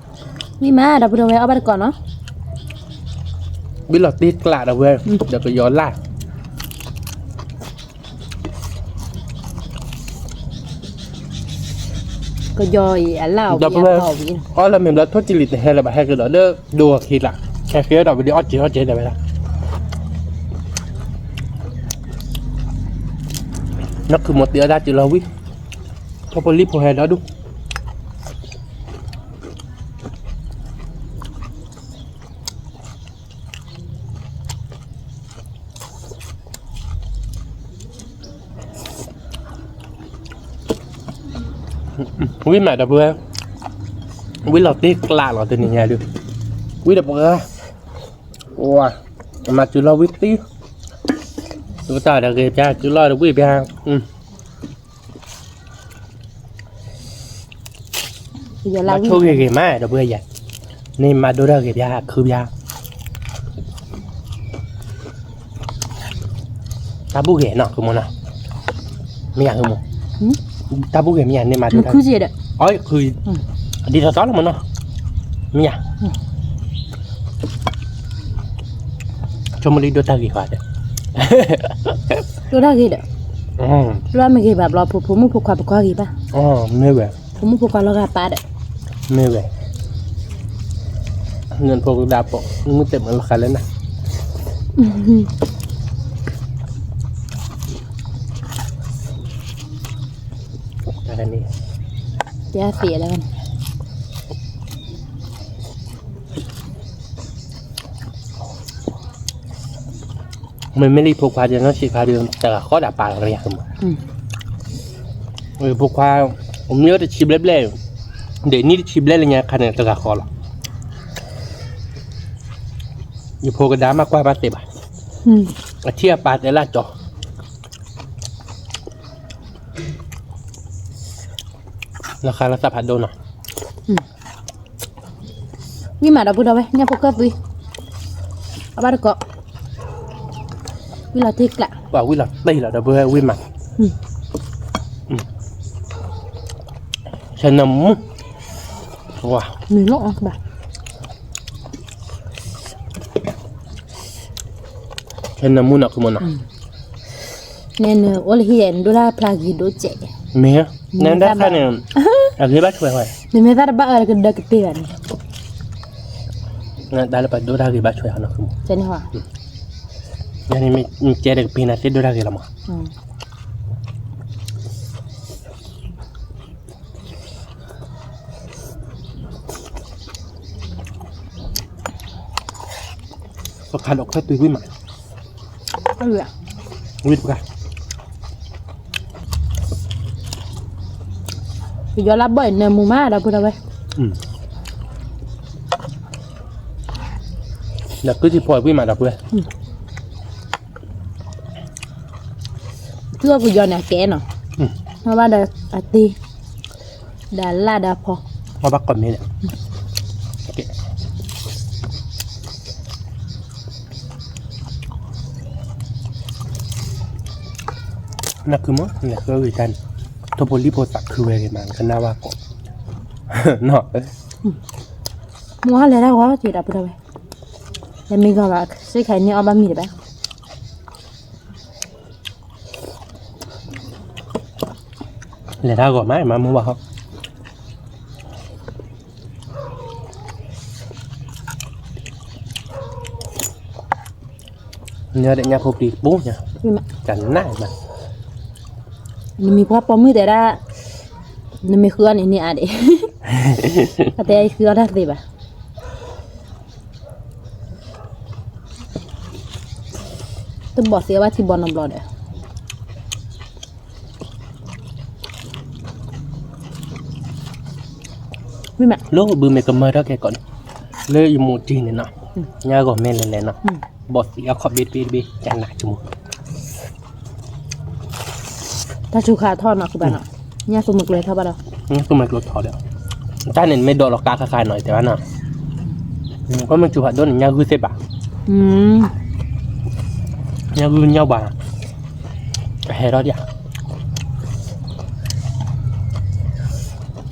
ဝံၣ်မး ဒီပုၢ်ဒီဝဲၢ် အီၣ်ဘၣ်တကိးနီၤ, ဝံၣ်လီၤတ့ၢ်ကျးဒီပုၢ်ဝဲၢ်, ဒီးကယီၤလၢ် ကယီၤအံၤအလၢ်အီၤ, အီၣ်လၢမ့ၢ်ဘျီထိၣ်ကလံၤတဟဲလၢၤဘၣ် ဟဲကဒီးဒီး ဒိအခံလၢ်, ဟဲဃ့ဒီးဝံၤဒီးအီၣ်စ့အီၣ်စ့တဲဝဲဒၣ်, နီၢ်ခုၣ်မိၢ်တ့အီၣ်တၢ်စ့လီၤဝံၣ်, ထိၣ်ဖိလံၣ်ဖိဟဲဒီဒူၣ် ဝံၣ်မးဒီပုၢ်ဝဲၢ်, ဝံၣ်လီၤတ့ၢ်ကျးလီၤတနံၤညါဒုး, ဝံၣ်ဒီးပှၤ, ဝါ, မၤစူၤလီၤဝံၣ်သံ, တကတၢၢ်ဒီးဂ့ၤပျါ စူၤလီၤဒီးဝံၣ်ပျါ, မၤဆိၣ်ဂ့ၤဂ့ၤမး ဒီပုၢ်ဝဲၢ်ယၤ, န့ၣ်မၤဒိတၢ်ဂ့ၤပျါ ခုပျါ တၢ်ဘူၣ်ဂဲၤနီၤ ဃုမိၢ်နီၤ, မ့ၢ်ယၤဃုမိၢ်, တၢ်ဘူၣ်ဂဲၤမ့ၢ်ယၤန့ၣ်မၤဒိတၢ်, အီ ခု, ဒ်သိးသိးလီၤမ့ၢ်နီၤ, မ့ၢ်ယၤ, ဆိကမိၣ်လံဒိတၢ်ဂ့ၤဃီဒီး, ဒိတၢ်ဂ့ၤဒီး, ဒိတၢ်မ့ၢ်ဂ့ၤဘၣ်ဘျီ ဖိမုၣ်ဖိခွါပကွၢ်ဂ့ၤဘၣ်, မ့ၢ်ဝဲ, ဖိမုၣ်ဖိခွါလီၤဂာ်ပၢ်ဒီး, မ့ၢ်ဝဲ, နဖိကဒၣ်ပိာ် မုၢ်တဲမုၢ်လီၤဃာ်လၢနၤ တၢ်သ့လၢန့ၣ်, မ့မ့ၢ်လံဖိခွါဒီး နီၢ်ဆံးခါဒီး တဂၤဃီဒၣ်ပာ်လီၤကယၤကမး, ဖိခွါ, မ့ၢ်တဆံဘျဲၣ်ဘျဲၣ်, ဒ်နံၣ်တဆံဘျဲၣ်လၢညါခါန့ၣ် တဂၤဃီလီၤ, ယဖိကဒါမးကွၢ်ဘၣ်သ့ဘၣ်, အထံၣ်အပာ်တဲလၢကၠီ လီၤဃာ်လီၤသးဖးဒိၣ်နီၤ, ဝံၣ်မးဒီပုၢ်ဒီဝဲၢ် ညၣ်ဖိကၢၢ်သွံ, အဘၣ်တကိး, ဝံၣ်လီၤတ့ၢ်ကျး, ပှၤဝံၣ်လီၤတ့ၢ်လီၤဒီပုၢ်ဝဲၢ်ဝံၣ်မး, ဆဲနမူ, ဝါ, မုၢ်လီၤအီၤဘၣ် ဆဲနမူနီၤ ကမနီၤ, နဲနအိၣ်လၢဟံၣ် နဒိၣ်တၢ်ဖျါဂ့ၤဒိၣ်စဲး, မ့ၢ်, နတၢ်ခါန့ၣ်, အဂ့ၤဘၣ်ထွဲဝဲ, နမ့ၢ်သၣ်တဘၣ်အၢကဒၢကတ့ၢ်ဘၣ်န့ၣ်, နတၢ်လၢပဒိၣ်တၢ်ဂ့ၤဘၣ်ထွဲနီၤ, ကဲန့ၣ်, ကဲဒီးကပ့ၤနၤသ့ၣ်ဒိၣ်တၢ်ဂ့ၤလီၤမး ပခါဒီးခွဲးတုၤဝံၣ်မး, ဝံၣ်တပှၢ်, ပယီၤလၢဘီၣ်အံၤ နၢမူမးဒီပုၢ်ဒီဝဲၢ်, ဒီးကုထံဖီဝံၣ်မးဒီပုၢ်ဝဲၢ် သုအီၣ်ပယီၤန့ၣ် အကဲနီၤ, မ့ၢ်ဘၣ်ဒီးအတ့, ဒီးလၢ်ဒီးဖီ, မ့ၢ်ဘၣ်ကိးမံၤန့ၣ်, နကုမ့ၢ် နကုဂ့ၤတၢ်န့ၣ်, ထိၣ်ဖိလံၣ်ဖိသးခုဝဲဂ့ၤမး ကနၣ်ဝဲကိး, နီၤ, မ့ၢ်ဟဲလဲၤဒၣ်ဂီၤက့ၤဒီပုၢ်ဒီဝဲၢ် တမ့ၢ်ဂီၤဘၣ်, စ့ၢ်ခါအံၤန့ၣ်အီၣ်ဘၣ်မံၤတဘၣ်. လဲၤတၢ်ဂီၤမး မၤမူဘၣ်ဟီ. နဒီးညၣ်ဖိပျံၤတပူၤညါ, ကနၣ်မး, နမံၤပှၢ်ပိာ်မုၣ်တဲဒၣ်, နမ့ၢ်ဃုအီၣ်န့ၣ်န့ၢ်အါဒံး, အတဲဃုအီၣ်တၢ်သ့ဘၣ်. တဘီၣ်သ့အီၣ်ဘၣ်ထံဘီနီတဘျီဒီး လၢဘုမ့ၢ်ကမၢထီၣ်ကဲကီးန့ၣ်, လၢယမိၢ်တံၢ်န့ၣ်နီၤ, ညါဂီၤမ့ၢ်လဲၤလဲၤနီၤ, ဘီၣ်သံအီၣ်ခီၣ်ဘ့တဘ့တဘ့ ကနၣ်ဆိကမိၣ်, တၢ်စူၤခါထီၣ်နီၤ ကဘၣ်နီၤ, ညၣ်သူမုၢ်ကျိၤထီၣ်ဘၣ်ဒီး, ညၣ်သူမုၢ်ကျိၤထီၣ်ဒီး, တၢ်န့ၣ်မ့ၢ်ဒိးလီၤကါခါခါနီၤ တဲဘၣ်နီၤ, ကမ့ၢ်စူၤဖးဒိၣ်န့ၣ် ညၣ်ဂုၢ်သ့ၣ်ဘၣ်, ညၣ်ဂုၢ်ညၣ်ဘၣ်, အဟဲထီၣ်ဒံး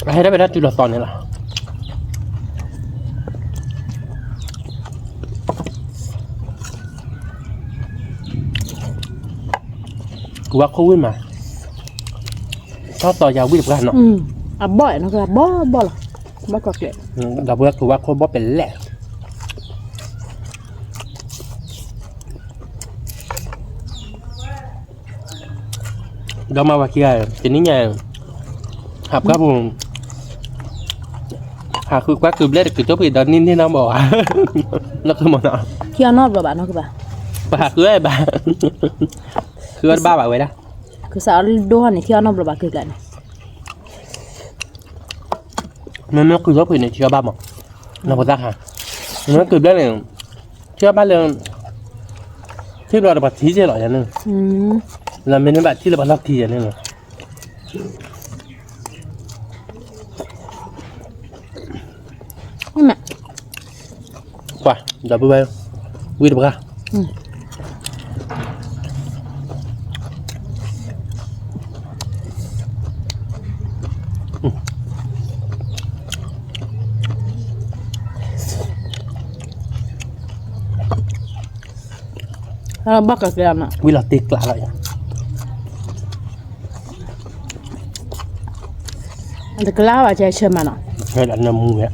အဟဲထီၣ်ဖဲတၢ်တုၤလီၤသီန့ၣ်လီၤ. ကဝါခိၣ်ဝံၣ်မး, ထီၣ်သီယၤဝံၣ်တပှၢ်နီၤ, အဘီၣ်နီၤ အဘီၣ်ဘီၣ်လီၤ, ဘီၣ်ကီၢ်ကျဲး, ဒီပုၢ်ဝဲၢ် ကဝါခိၣ်ဘီၣ်ပဲလဲၣ် ဒီးမၤဝဲခံဂၤ, တနံၤညါ, ဟးပှၢ်ပူၤ, ဟးဃုကွၢ်ကုၤဘျဲၣ်တကုၤ ကၠိဖံးဒီးနံၣ်န့ၢ်နီတဘျီဘၣ်, နီၢ်ကမီၤနီၤ, ထံအီၣ်နီတဘျီဘၣ်နီၢ်ကဘၣ်, ပဟးဃုဝဲဘၣ်, ဃုဝဲတဘၣ်ဘၣ်ဝဲဒၣ်, ကစးအီၣ်ဒိၣ်ဟီၣ်န့ၣ် ထံအီၣ်နီတဘျီဘၣ်ကုၤကျါန့ၣ် မ့မ့ၢ်ကုၤထီၣ်ဖံးန့ၣ် ထံအီၣ်ဘၣ်မး, နဖိသၣ်ခါ, မ့မ့ၢ်ကုၤဘျဲၣ်န့ၣ်, ထံအီၣ်ဘၣ်လၢ, ထံဘျီဒီးပှၤထံကဲလီၤယၤန့ၣ်, လၢမ့မ့ၢ်ဘၣ်ထံလၢပှၤလီၢ်ခံယၤန့ၣ်လီၤ, ကွၢ်, ဒီပုၢ်ဝဲၢ်, ဝံၣ်တပှၢ် ဘၣ်ကကျဲးနီၤ, ဝံၣ်လီၤတ့ကျးလီၤယၤ, တကလးဘၣ်ကဲဆၢမးနီၤ, နမူဝဲ,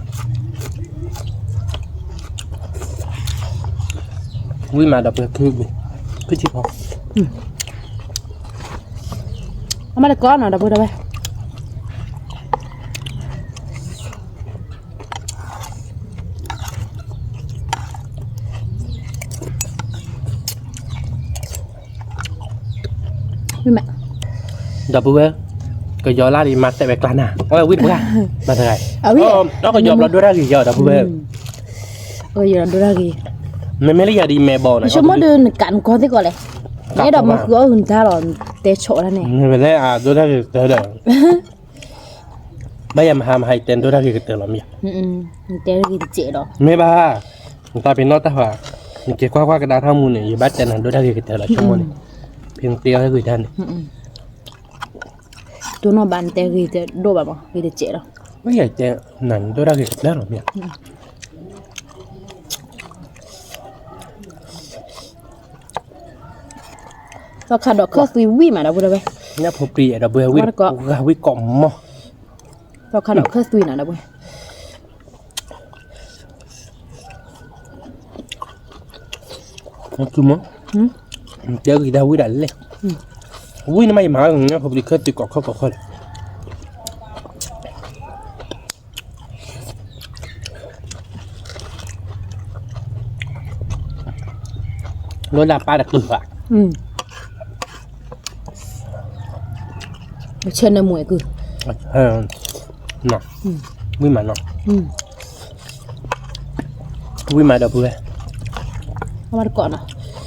ဝံၣ်မးဒီပုၢ်ဝဲၢ်, ခုၣ်ထံဖီ, အမ့ၢ်တကိးနီၤ ဒီပုၢ်ဝဲၢ် ဒီပုၢ်ဝဲၢ်, ကယီၤလၢ်ဒ်မၤစဲးဝဲကျါနၤ, အဝဲဝံၣ်တပှၢ်, မၤတဂၤ, အဝဲ, ဒီးကယီၤဘျီဒိၣ်တၢ်ဂ့ၤယီၤ ဒီပုၢ်ဝဲၢ်, ကယီၤဒိၣ်တၢ်ဂ့ၤ, မ့မ့ၢ်လၢယၤဒ်မဲာ်ဘီန့ၣ်, ဆိကမိၣ်ဒီးနကးနကီသ့ၣ်ကီးလဲၣ်, အဲၣ်ဒိးမၤဃုာ်အီၣ်ဂုာ်နတၢ်လီၤ, တဲဆိးဝဲဒၣ်န့ၣ်, မ့ၢ်ဝဲလဲၣ်အဒိၣ်တၢ်ဂ့ၤကတၢၢ်ဒီး ဘၣ်ယၤမဟါမဟါ ယတဲနဒိၣ်တၢ်ဂ့ၤကတၢၢ်လီၤမ့ၢ်ဧါ, တဲဂ့ၤတစဲးဒီး, မ့ၢ်ဘၣ်, နတၢ်ပ့ၤနီၣ်တၢ်ဟါ, နက့ၤကွၢ်ကွၢ်ကဒါထီၣ်မူန့ၣ် ယဘၣ်တဲနၤဒိၣ်တၢ်ဂ့ၤကတၢၢ်လီၤ ဆိကမိၣ်န့ၣ်, ဖဲနတဲအီၤဂ့ၤတၢ်န့ၣ်, တိၢ်နီၣ်ဘၣ်နတဲဂ့ၤတဒိၣ်ဘၣ်မး ဂ့ၤတစဲးလီၤ, မ့ၢ်ယတဲနၤဒိၣ်တၢ်ဂ့ၤကတၢၢ်လီၤမ့ၢ်ဧါ သီခါဒီးခၢၣ်သွံဝံၣ်မးဒီပုၢ်ဝဲၢ်, ညၣ်ဖိပျံၤဒီပုၢ်ဝဲၢ်, ဝံၣ်တကိး, ဂၤဝံၣ်ကိးမီၢ်, သီခါဒီးခၢၣ်သွံနီၤဒီပုၢ်ဝဲၢ်, မ့ၢ်, တဲဂ့ၤဒၣ်ဝံၣ်ဒၣ်လဲၣ်, ဝံၣ်န့ၣ်မးယမၤညၣ်ဖိပျံၤခၢၣ်သွံကိးခီၣ်ကိးခီၣ်ဒီး လၢလၢပၢ်တကုၢ်ဘၣ်, ဆၢနၢမူအဲၣ်ကုၢ်, ဝံၣ်မးနီၤ, ဝံၣ်မးဒီပုၢ်ဝဲၢ်,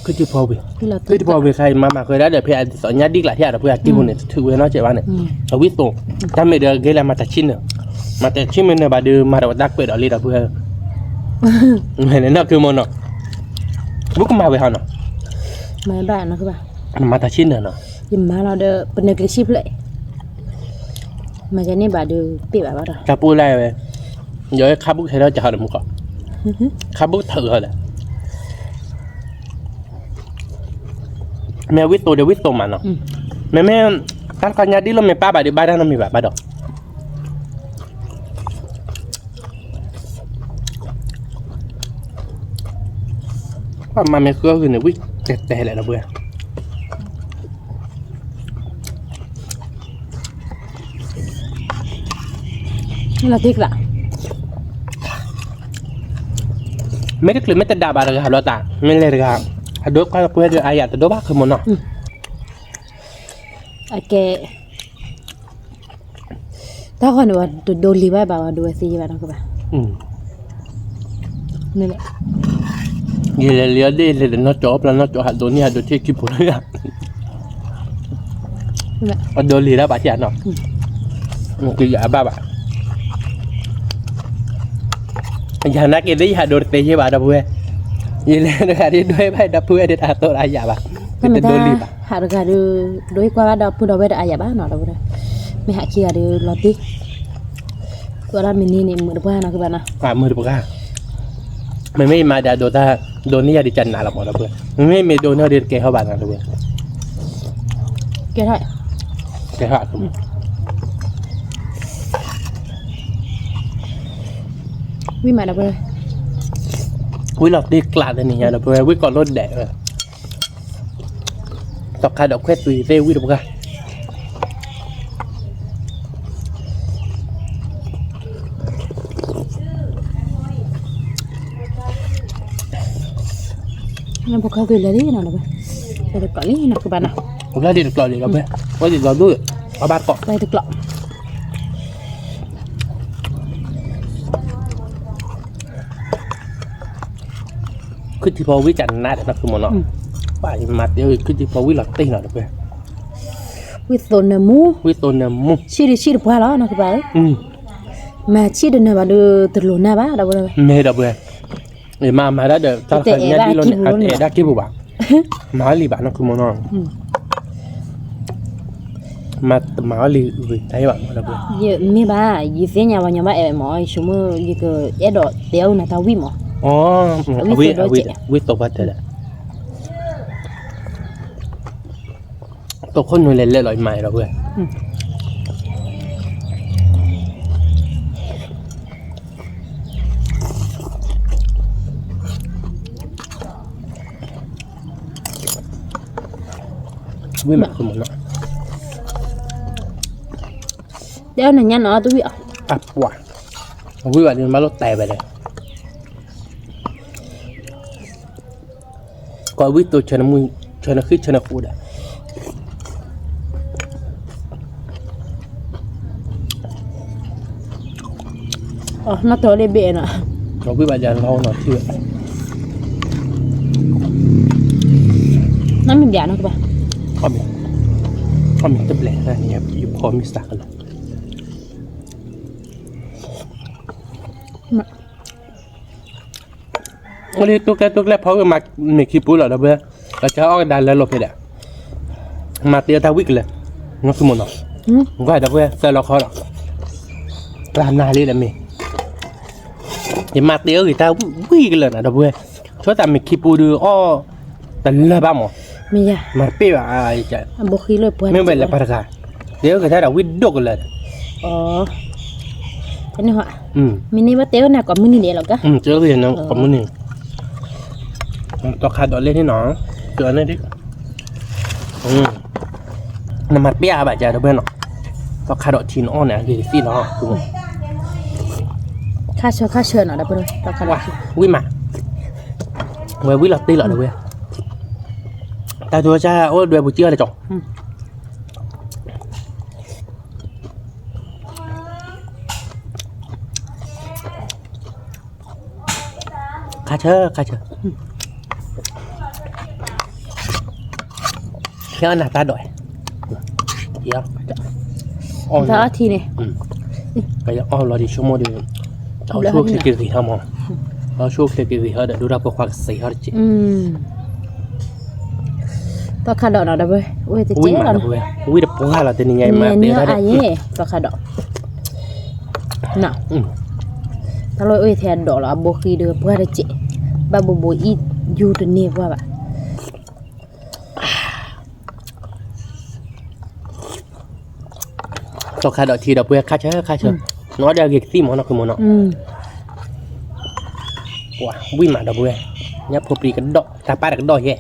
ခုၣ်တဖီဝံၤ, ခုၣ်တဖီဝံၤခါအံၤ မၤမၤဃဲဒၣ်ဒီး ဖဲအသီညါဒ်ကျးထံၣ်ဒီပုၢ်ဝဲၢ် အတံၢ်ပူၤန့ၣ် တထုးဝဲနီတစဲးဘၣ်န့ၣ်, အဝံၣ်သိး, တၢ်မ့ၢ်ဒီးဂ့ၤလၢမၤတၢ်ဆံၣ်နၢၤ, မၤတၢ်ဆံၣ်မ့ၢ်နၢၤဘၣ်ဒီး မၤဒီးဝဲတၢ်ကွဲးဒီးလံဒီပုၢ်ဝဲၢ်, နီၢ်ကမီၤနီၤ, ဘူးကမၤဝဲဟီနီၤ, မၤဘၣ်နီၤကဘၣ်, မၤတၢ်ဆံၣ်နၢၤနီၤ, ယမၤလီၤဒီး ပနၢၤကျ့ဆံၣ်ဖျၢၣ်, မၤကန့ၢ်ဘၣ်ဒီး ပ့ၢ်ဘၣ်ဘၣ်ဒီး တၢ်ပူၤလၢဝဲ, ယခါဘူးကဟဲထီၣ်ကဟီဒီးမူကီး, ခါဘူးကထုးဟီဒီး, မ့ၢ်ဝံသိးဒီးဝံသိးမးနီၤ, မ့မ့ၢ် တၢ်တခီညါဒ်လၢမ့ၢ်ပၢ်ဘၣ်ဒီး ဘၣ်တၢ်နီတမံၤဘၣ် ဘၣ်ဒီး ပှၤမၤမ့ၢ်ဃုအဂ့ၢ်န့ၣ် ဝံတဲတဲလဲၣ်ဒီပုၢ်ဝဲၢ်, လီၤတံၢ်ကျး, မ့ၢ်တချုးမ့ၢ်တဒၣ်ဘၣ်တဂၤဘျီတၢ် မ့ၢ်လဲၤတဂၤ အဒိကွၢ်လၢပုၢ်ဝဲၢ်ဒီးအါယၤ တဒိဘၣ် ခီမိၢ်နီၤ, အကဲ တၢ်ဃီန့ၣ် ဝဲတဒိလံၤဘၣ်ဘၣ် ဝဲဒိဝဲသ့ယဘၣ်နီၤကဘၣ်, မ့ၢ် ယလဲၤလံအီၤဒ်လဲၤတနီၢ်ကၠီအီၣ်ပျီနီၢ်ကၠီ ဟးဒိးန့ၢ်ဟးဒိးထံခံဖိလၢယၤ, အဒိလံၤတၢ်ဘၣ်ထံၣ်နီၤ, ကယၤအဘၣ်ဘၣ်, ယၤနာ်က့ၤသ့ၣ်ယဟးဒိးတသ့ယဲဘၣ်ဒီပုၢ်ဝဲၢ်, ယလဲၤတဂၤဒ်ဒိဘၣ်ဒီပုၢ်ဝဲၢ်ဒီးတၢ်တိၢ်တၢ်ယၤဘၣ်, ယတဒိလံၤဘၣ်, ဟးတဂၤဒီး ဒိကွၢ်ဘၣ်ဒီပုၢ်ဒီဝဲၢ်တၢ်အါယၤဘၣ်နီၤ ဒီပုၢ်ဝဲၢ်, မ့ၢ်ဟးခံဂၤဒီးလီၤတံၢ် ကွၢ်ဒၣ်မ့ၢ်န့ၢ်န့ၣ် မုာ်တပှၢ်နီၤကဘၣ်နီၤ, မုာ်တပှၢ်, မ့မ့ၢ်ယမၤဒီးဒိးတၢ် ဒိးန့ၢ်ယၤဒီးကနးလီၤမးဒီပုၢ်ဝဲၢ်, မ့မ့ၢ်မ့ၢ်ဒိးန့ၢ်ဒီးတကဲထီၣ်ဘၣ်နီၤဒီပုၢ်ဝဲၢ်, ကဲထီၣ်, ကဲထီၣ်, ဝံၤမးဒီပုၢ်ဝဲၢ်, ဝံၤလီၤတံၢ်ကျးတနံၤညါဒီပုၢ်ဝဲၢ် ဝံၤကီးလိၣ်ဒဲးဝဲ သီခါဒီးခွဲးသွံၣ်သ့ၣ်ဝံၣ်တပှၢ်, ဖိခွါသွံၣ်လဲၤလံနီၤ လၢတကျိးလံနီၤ ကဘၣ်နီၤ, ဖိခွါဒ်တကျိးလံဒီးဖဲ, ဝဲဒ်ကျိးဒိၣ်, အဘၣ်တကျိး, ဝဲတကျိး, ခုၣ်ထံဖီဝံၣ်ကနးဒီးနီၤ ခူမီၤနီၤ, ပၢ်ယမၤတ့ၢ်ဝံၤခုၣ်ထံဖီဝံၣ်လီၤတံၢ်နီၤဒီးဖဲ, ဝံၣ်သိးနၢမူ, ဝံၣ်သိးနၢမူ, ဆံၣ်ဒုးဆံၣ်တပှၢ်လီၤနီၤ ကဘၣ်ဧၢ, မၤဆံၣ်တနၢၤဘၣ်ဒီးတလိၣ်နၢ်ဘၣ်ဒီးဖဲ, မ့ၢ်ဒီးဖဲ, မၤမၤဒၣ်ဒီး တၢ်တခါညါဒ်လီၤန့ၣ် အတအဲၣ်ဒၣ်က့ၤပူၤဘၣ်, မၤအီၤလံဘၣ်နီၤ ခူမီၤနီၤ, မၤတမၤအီၤလံ ဂ့ၤတၢ်ယဲဘၣ်မးဒီးဖဲ, ယမ့ၢ်ဘၣ် ယသ့ၣ်ညါဝဲညီဘၣ်အဲၣ်မး ယဆိကမိၣ် ယကအဲၣ်ဒိးတဲအီၤနၤတၢ်ဝံၣ်မး, ဝံၣ်သိးတဲဒၣ် တိခိၣ်နူာ်လဲၤလဲၤလီၤ ယမၤအီၤဒီးဖဲ, ဝံၣ်မး ခူမီၤနီၤ, တဲအီၤနညါနီၤ တဝံၣ်အီၤ, အပှၤ, ဝံၣ်ဘၣ်ဒီးမၤလိတဲာ်ဝဲဒီး ကိးဝံၣ်သိး ဆၢနဃံဆၢနဃိဒီး, နီၢ်တီၤလၢဘ့ၣ်နီၤ, ဝံၣ်ဘၣ်ဒီးလီၤနီၤထံၣ်ဝဲ, နီၢ်မံၤဒၣ်နီၤကဘၣ်, ခီမ့ၢ်တဘျဲၣ်န့ၣ် ယဖီမ့ၢ်စးကလီၤ လၢတိကျဲတိကျဲဖီဝဲမၤမ့ၢ်ခံပူၤလီၤဒီးဖဲ, ဒီးကၢအီၣ်ကဒါလၢလီၤဖဲဒၣ်, မၤတ့ၢ်အီၤတၢ်ဝံၣ်ကလၢာ်, နီၢ်ခူမီၤနီၤ, ကွၢ်ဒီးဖဲသၢလီၤခီဒီး, တၢ်နၤလံဒီးမ့ၢ်, ယမၤတ့ၢ်အီၤဂ့ၤတၢ်ဝံၣ်ကလၢာ်နၤဒီးဖဲ, ဆိသးမ့ၢ်ခံပူၤဒီးအီၣ်တလၢာ်ဘၣ်မး, မၤတပ့ၢ်ဘၣ်, မ့ၢ်ဝဲလၢပှၤတဂၤ, တ့ၢ်အီၤဂ့ၤတၢ်ဒီးဝံၣ်ဒိၣ်ကလၢာ်, မ့ၢ်န့ၣ်ဘၣ်တဲအီၤန့ၣ် ကိးမုၢ်နံၤဒဲးလီၤကါ, ကိးမုၢ်နံၤ, သီခါဒီးလဲၣ်န့ၣ်နီၤ, နမၤတပ့ၢ်အါဘၣ်ကဒီးဖဲနီၤ, သီခါဒီးထံနအီၣ်န့ၣ် အဂ့ၤကသံၣ်လီၤ, ခါဆၢခါဆၢနီၤဒီးဖဲ, ဝံၣ်မး, ဝဲဝံၣ်လီၤတ့ၢ်လီၤဒီးဝဲ, တၢ်တိစၢ်အိၣ်ဒွဲပူၤကံၢ်အီၤလၢကၠီ ခါဆၢ ခါဆၢ, ခဲအီၣ်နၤတၢ်ဒိး, အီၣ်ထံန့ၣ်, ကယအီၣ်လီၤဒံးဆိကမိၣ်ဒီး, တၢ်အိၣ်ဆူၣ်အိၣ်ချ့က့ၤဂ့ၤဟီမး, တၢ်အိၣ်ဆူၣ်အိၣ်ချ့က့ၤဂ့ၤဟီဒီး ဒိၣ်တၢ်ဖိခွါကသ့ဟီတက့ၢ်, သီခါဒီးနီၤဒီးဝဲ, ဝံၣ်တပှၢ်လီၤတနံၤညါအံၤမး, သီခါဒီး တၢ်လီၢ်အိၣ်ထဲအဒိးလီၤ အဘိဃံဒီးပှၢ်တစဲး, ဘၣ်ဘိဘိအံၣ်ယူတန့ၢ်ပှၢ်ဘၣ်, သီခါဒီးထံဒီပုၢ်ဝဲၢ်ခါဆၢခါဆၢ, နအီၣ်ဒီးအဂ့ၤကသံၣ်မးနီၢ်ခုမးနီၢ်, ပှၤဝံၣ်မးဒီပုၢ်ဝဲၢ်, ညၣ်ဖိပြံကဒီၣ် တၢ်ပၢ်တကဒီၣ်ယဲၢ်,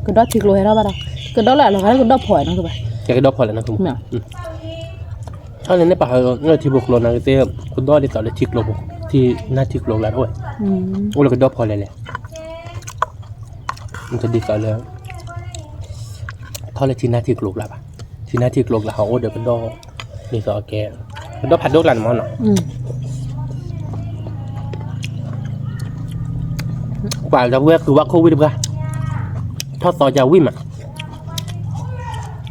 ကဒီၣ်ထံကျိဟဲထီၣ်ဘၣ်ဒီး, ကဒီၣ်လၢအလီၤဂာ်လၢကဒီၣ်ဖီၣ်နီၢ်ခုဘၣ်, ကဲကဒီၣ်ဖီၣ်လဲၣ်နီၢ်ခုမး, ထီၣ်လၢန့ၣ်ပာ်ဟၢထံဖိကျိနာ်က့သ့ၣ်, ကဒီၣ်ဒ်သိးလၢထံကျိ, ထံနၢ်ထံကျိကျါတအိၣ်, အိၣ်လၢကဒီၣ်ဖီၣ်လဲၣ်လဲၣ်, ဒ်သိးလၢ ထီၣ်လၢထံနၢ်ထံကျိကျါဘၣ်, ထံနၢ်ထံကျိကျါဟီအိၣ်ဒီးကဒီၣ်, ဒ်သိးကဲ, ကဒီၣ်ဖးဒိၣ်ကျါန့ၣ်မးနီၢ်, ပှၤဒီပုၢ်ဝဲၢ်ဃုဘၣ်ခိၣ်ဝံၣ်တပှၢ်, ထီၣ်သီယၤဝံၣ်မး,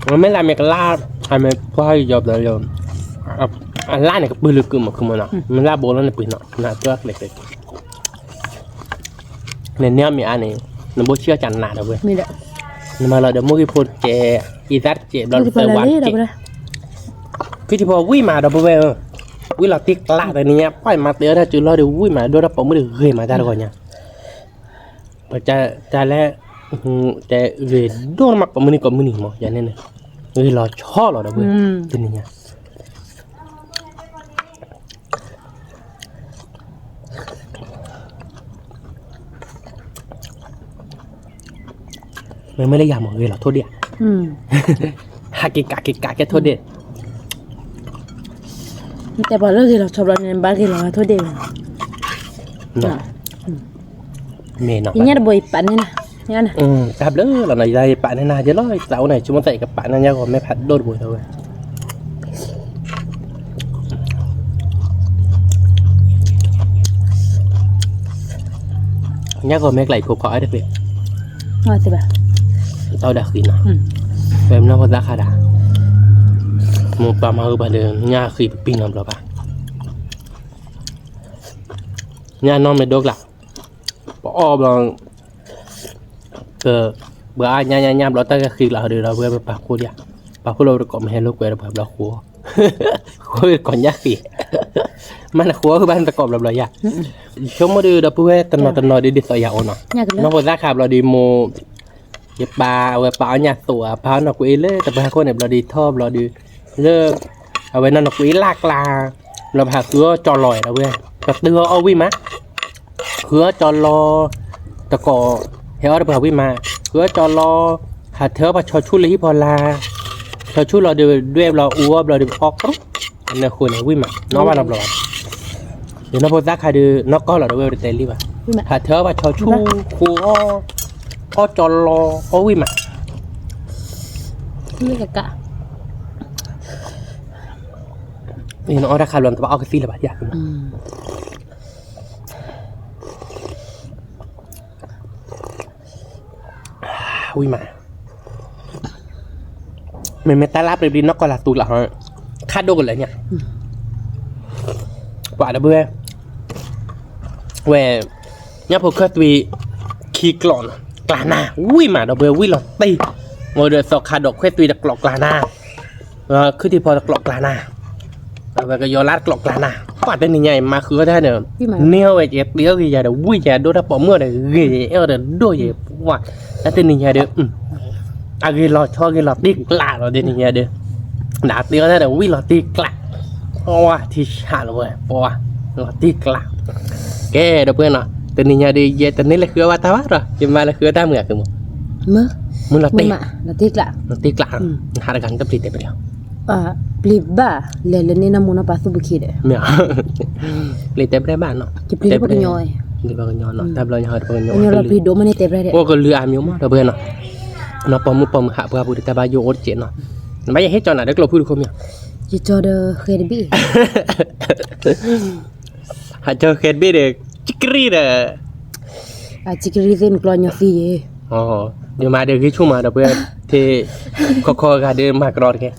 မ့ၢ်လၢမ့ၢ်ကလၢ်, အမ့ၢ်ပှၢ်ယီၤဘျီ, အလၢ်န့ၣ်ကပၢၢ်လၢကုမးခုမးနီၢ်, မ့ၢ်လၢဘိလီၤန့ၣ်ပှ့ၤနီၢ်, နကျဲကျဲ နန့ၢ်အီၣ်မ့ၢ်အါန့ၣ်, နဘိဆံၣ်အီၣ်ကနးဒီပုၢ်ဝဲၢ်, နမၤလီၤဒီးမိၢ်ဂံၢ်ဖိတကဲး, အံသၣ်တကဲး, ဘျီတသၢဝါတကဲး, ခုထံဖီဝံၣ်မးဒီပုၢ်ဝဲၢ်ဧၢ, ဝံၣ်လီၤတံၢ်ကျးတနံၤညါ, ပှၢ်မၤတ့ၢ်အီၣ်တၢ်စုလီၢ်ဒီးဝံၣ်မး, ဒိၣ်တၢ်ပိာ်မုၣ်တဂ့ၤမးတၢ်တဂီၤညါ, ပတၢ်လဲၣ်, တဲဂ့ၤဒိၣ်မးကိးမုၢ်နံၤကိးမုၢ်နံၤမး, ယၤန့ၣ်န့ၣ်, ဂ့ၤလီၤဆီလီၤဒီပုၢ်ဝဲၢ်, တနံၤညါ မ့မ့ၢ်လၢယၤမ့ၢ်ဂ့ၤလီၤထိၣ်ဒ့ၣ်ဧါ, ဟးက့ၤကးက့ၤကးကဲထိၣ်ဒ့ၣ်, တဲပှၤလၢဂ့ၤလီၤဆီဘျီန့ၣ် ဘၣ်ဂ့ၤလီၤထိၣ်ဒ့ၣ်ဝဲ, မ့ၢ်နီၤ, ယညၣ်တဘိယပာ်န့ၢ်နၤ, တၢ်ဘျုးလီၤနီၤ, ယပာ်န့ၢ်နၤယဲလီၤ, ယသးအိၣ်န့ၣ် ဆိကမိၣ်သးယကပာ်န့ၢ်ညၣ်ဂီၤမဲဖးဒိၣ်တဘိဝဲ ညၣ်ဂီၤမဲကျါအံၤဖိခွါအီၣ်တသ့, တၢ်ဝဲဒၣ်ဃံနီၤ, ဝဲမနီၢ်ဖိသၣ်ခါဒၣ်, မိၢ်ပၢ်မၤဂ့ၤပှၤဒီး ညၣ်ဃံပပံနီတဘျီဘၣ်, ညၣ်နီၢ်မ့ၢ်ဒိၣ်ကျါ, ပအီၣ်ဘျီ ကဘှါညါညါညါဘျီ တၢ်ဂဲၤဃံလီၤဒီး ဒီပုၢ်ဝဲၢ်ပပာ်ခိၣ်ဒံး, ပာ်ခိၣ်လၢပတကိးမ့ၢ်ဟဲလိာ်ကွဲဒီးပှၤဘျီဃိ, ဃိကိးညၣ်ဃံ, မ့ၢ်နဃိဘၣ်နတကိးဘျီဘျီယၤ, ဆိကမိၣ်ဒီး ဒီပုၢ်ဝဲၢ်တနီၤတနီၤဒီးဒ်သိးယၤအိၣ်နီၤ, နီၢ်ဖိသၣ်ခါဘျီဒီးမိၢ်, ယပၢ်အဝဲပာ်အီၣ်ညၣ်သိးဧါ, ပာ်အီၣ်နီၢ်ကွ့လၢတပှၢ်ခိၣ်န့ၣ်ဘျီဒီးထီၣ်ဘျီဒီး, လၢ, အဝဲနီၢ်နီၢ်ကွ့လၢ်ကျါ, ဘျီပဟးဃုအီၣ်ကၠီလီၤဒီပုၢ်ဝဲၢ်, ပတုၤအီၣ်ဝံၣ်မး ဃုအီၣ်ကၠီလီၤ, တကိး, ဟဲအီၣ်တပှၢ်ဝံၣ်မး, ဃုအီၣ်ကၠီလီၤ, ဟးထၢအီၣ်ပှၤဆီဆူၣ်လၢဟံၣ်ဖီလာ်, ဆီဆူၣ်လီၤဒီးဒွဲၣ်ဘျီအူအီၣ်ဘျီဒီးအီၣ်ကြိ, အနၢ်ဃိန့ၣ်ဝံၣ်မး, နီၢ်ဘၣ်နီတဘျီဘၣ်, ဒီးနီၢ်ဖိသၣ်ခါဒီး နီၢ်ကီၢ်လီၤဒီပုၢ်ဝဲၢ်တတဲလံဘၣ်, ဟးထၢအီၣ်ပှၤဆီဆူၣ်, ဃုအီၣ်, အီၣ်ကၠီလီၤ, အီၣ်ဝံၣ်မး နအီၣ်တၢ်ခါဘျီနတဘၣ်အီၣ်ကသံၣ်လၢၤဘၣ်, ဝံၣ်မး, မ့မ့ၢ်တၢ်လၢပျံၤပျံၤနီၢ်ကီၢ်လၢသူလၢဟီ, ခါဒိၣ်ကလဲာ်ညါ, ပှၤဒီပုၢ်ဝဲၢ်, ဝဲ, ညၣ်ဖိခၢၣ်သွံ, ခံကျိးနီၤ, ကျါနၢ်, ဝံၣ်မးဒီပုၢ်ဝဲၢ် ဝံၣ်လီၤတံၢ်, မ့ၢ်ဒီးသီခါဒီးခွဲၣ်သွံတကျိးကျါနၢ်, ခုၣ်ထံဖီတကျိးကျါနၢ်, အဝဲကယီၤလါတကျိးကျါနၢ်, ပှၤတနံၤညါအံၤမၤဃုာ်အီၣ်တၢ်ဒီး, န့ၢ်အီၣ်ဝဲက့ၤ တ့အီၣ်က့ၤယၤဒီး ဝံၣ်ယၤဒိၣ်တၢ်ပိာ်မုၣ်ဒီး ဂ့ၤအဲၣ်အီၤဒီးဒိၣ်ယဲၤ, ပှၤ, တၢ်တနံၤညါဒီး အဂ့ၤလီၤဆီဂ့ၤလီၤတံၢ်ကျးလီၤ တနံၤညါဒီး, နတ့အီၣ်တၢ်ဒီးဝံၣ်လီၤတံၢ်ကျး, ဝါထံဆးလီၤဝဲ ပှၤ, လီၤတံၢ်ကျး, ကဲဒီပုၢ်ဝဲၢ်နီၤ, တနံၤညါဒီး ယဲတန့ၢ်လၢဃုအီၣ်ဘၣ်တၢ်ဘၣ်ဒီး ယမၤလၢဃုအီၣ်တၢ်မုာ်အကမီၤ, မုာ်လီၤတံၢ်, လီၤတံၢ်ကျး, နဟးတဂၤနတပျံၤတဲပျဲၢ် ပျံၤဘၣ်, လဲၤလၢန့ၢ်နီၢ်မိၢ်နီၢ်ပၢ်သူၣ်ဘုခ့ဒီး, ပျံၤတဲပျဲၢ်ဘၣ်နီၤ, ပျံၤတဲပှၤကညီ, ပျံၤပှၤကညီနီၤ, တၢ်ဘျီညါဟီဒီးပှၤကညီ, ပျံၤဒိၣ်မးန့ၣ်တဲပျဲၢ်ဒီး, အိၣ်ကလုာ်အါမံၤမးဒီပုၢ်ဝဲၢ်နီၤ, နီၢ်ပိာ်မုၣ်ပိာ်မုၣ်ဟးပှၢ်ပူၤဒီးတၢ်ဘၣ်ယိၣ်အိၣ်တစဲးနီၤ, နဘၣ်ယဟ့ၣ်ကၠီနၤဒီးကျိဖုတခိၣ်မ့ၢ်, ယကၠီဒီးဃဲတဘ့ၣ် ဟးကၠီဃဲတဘ့ၣ်ဒီး, ကရံၣ်ဒီး, ကရံၣ်သ့ၣ်နကျီညီသံယဲ, ယမၤဒီးဂံၢ်ဆူၣ်မးဒီပုၢ်ဝဲၢ်, ခီခီဂၤဒီးမၤကရီတကဲ,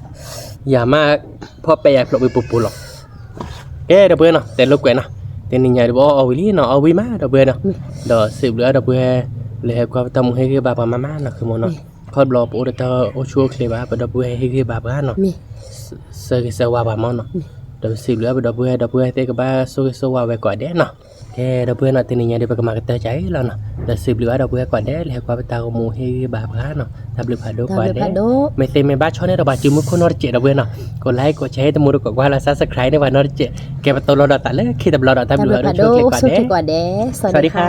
ယၤမး, ဖီၣ်ပဲယၤဖျိးဝံၤပူၤပူၤလီၤ, ကဲဒီပုၢ်ဝဲၢ်နီၤ တဲလိာ်ကွဲးနီၤ, တနံၤညါဒီးပအီၣ်အီၣ်ဝံၤလံနီၤ အီၣ်ဝံၤမးဒီပုၢ်ဝဲၢ်နီၤ, ဒီးစံးဘျုးအါဒီပုၢ်ဝဲၢ်, လၢဟဲကွၢ်ပတၢ်မူဟ့ၣ်ဂံၢ်ဘါပှၤမးမးနီၤ ခုမီၤနီၤ, ခီတဘျီပအိၣ်ဒီးတၢ်အိၣ်ဆူၣ်အိၣ်ချ့ဘၣ် ပဒီပုၢ်ဝဲၢ်ဟ့ၣ်ဂံၢ်ဘါပှၤနီၤ, ဆၢဂ့ၤဆၢဝါပှၤမးနီၤ, ဒီးပစံးဘျုးအါပဒီပုၢ်ဝဲၢ် ဒီပုၢ်ဝဲၢ်သ့ၣ်ကဘၣ်ဆိၣ်ဂ့ၤဆိၣ်ဝါဝဲကိးဂၤဒဲးနီၤ, ကဲ ဒီပုၢ်ဝဲၢ်နီၤ တနံၤညါဒီး ပကမၤကတၢၢ်ကၠၤအံၤလီၤနီၤ, ဒီးစံးဘျုးဘၣ်ဒီပုၢ်ဝဲၢ်ကိးဂၤဒဲး လၢဟဲကွၢ်ပတၢ်ဂီၤမူဟ့ၣ်ဂံၢ်ဘါပှၤနီၤ, တၢ်ဘျုးဖးဒိၣ်ကိးဂၤဒဲး, မ့ၢ်သ့မ့ၢ်ဘၣ်ဆီန့ၣ်ဒီး ပှၤစုမုၢ်ခိၣ်နီတစဲးဒီပုၢ်ဝဲၢ်နီၤ, ကိးlikeကိးshareတမူတကိးကွၢ်လၢ subscribe န့ၢ်ပှၤနီတစဲး, ကဲပတိၢ်လီၤဒီးသးလၢခံတဘျီဒီး တၢ်ဘျုးဖးဒိၣ်ဆိၣ်ဂ့ၤကိးဂၤဒဲး, စဝၤဒံခါ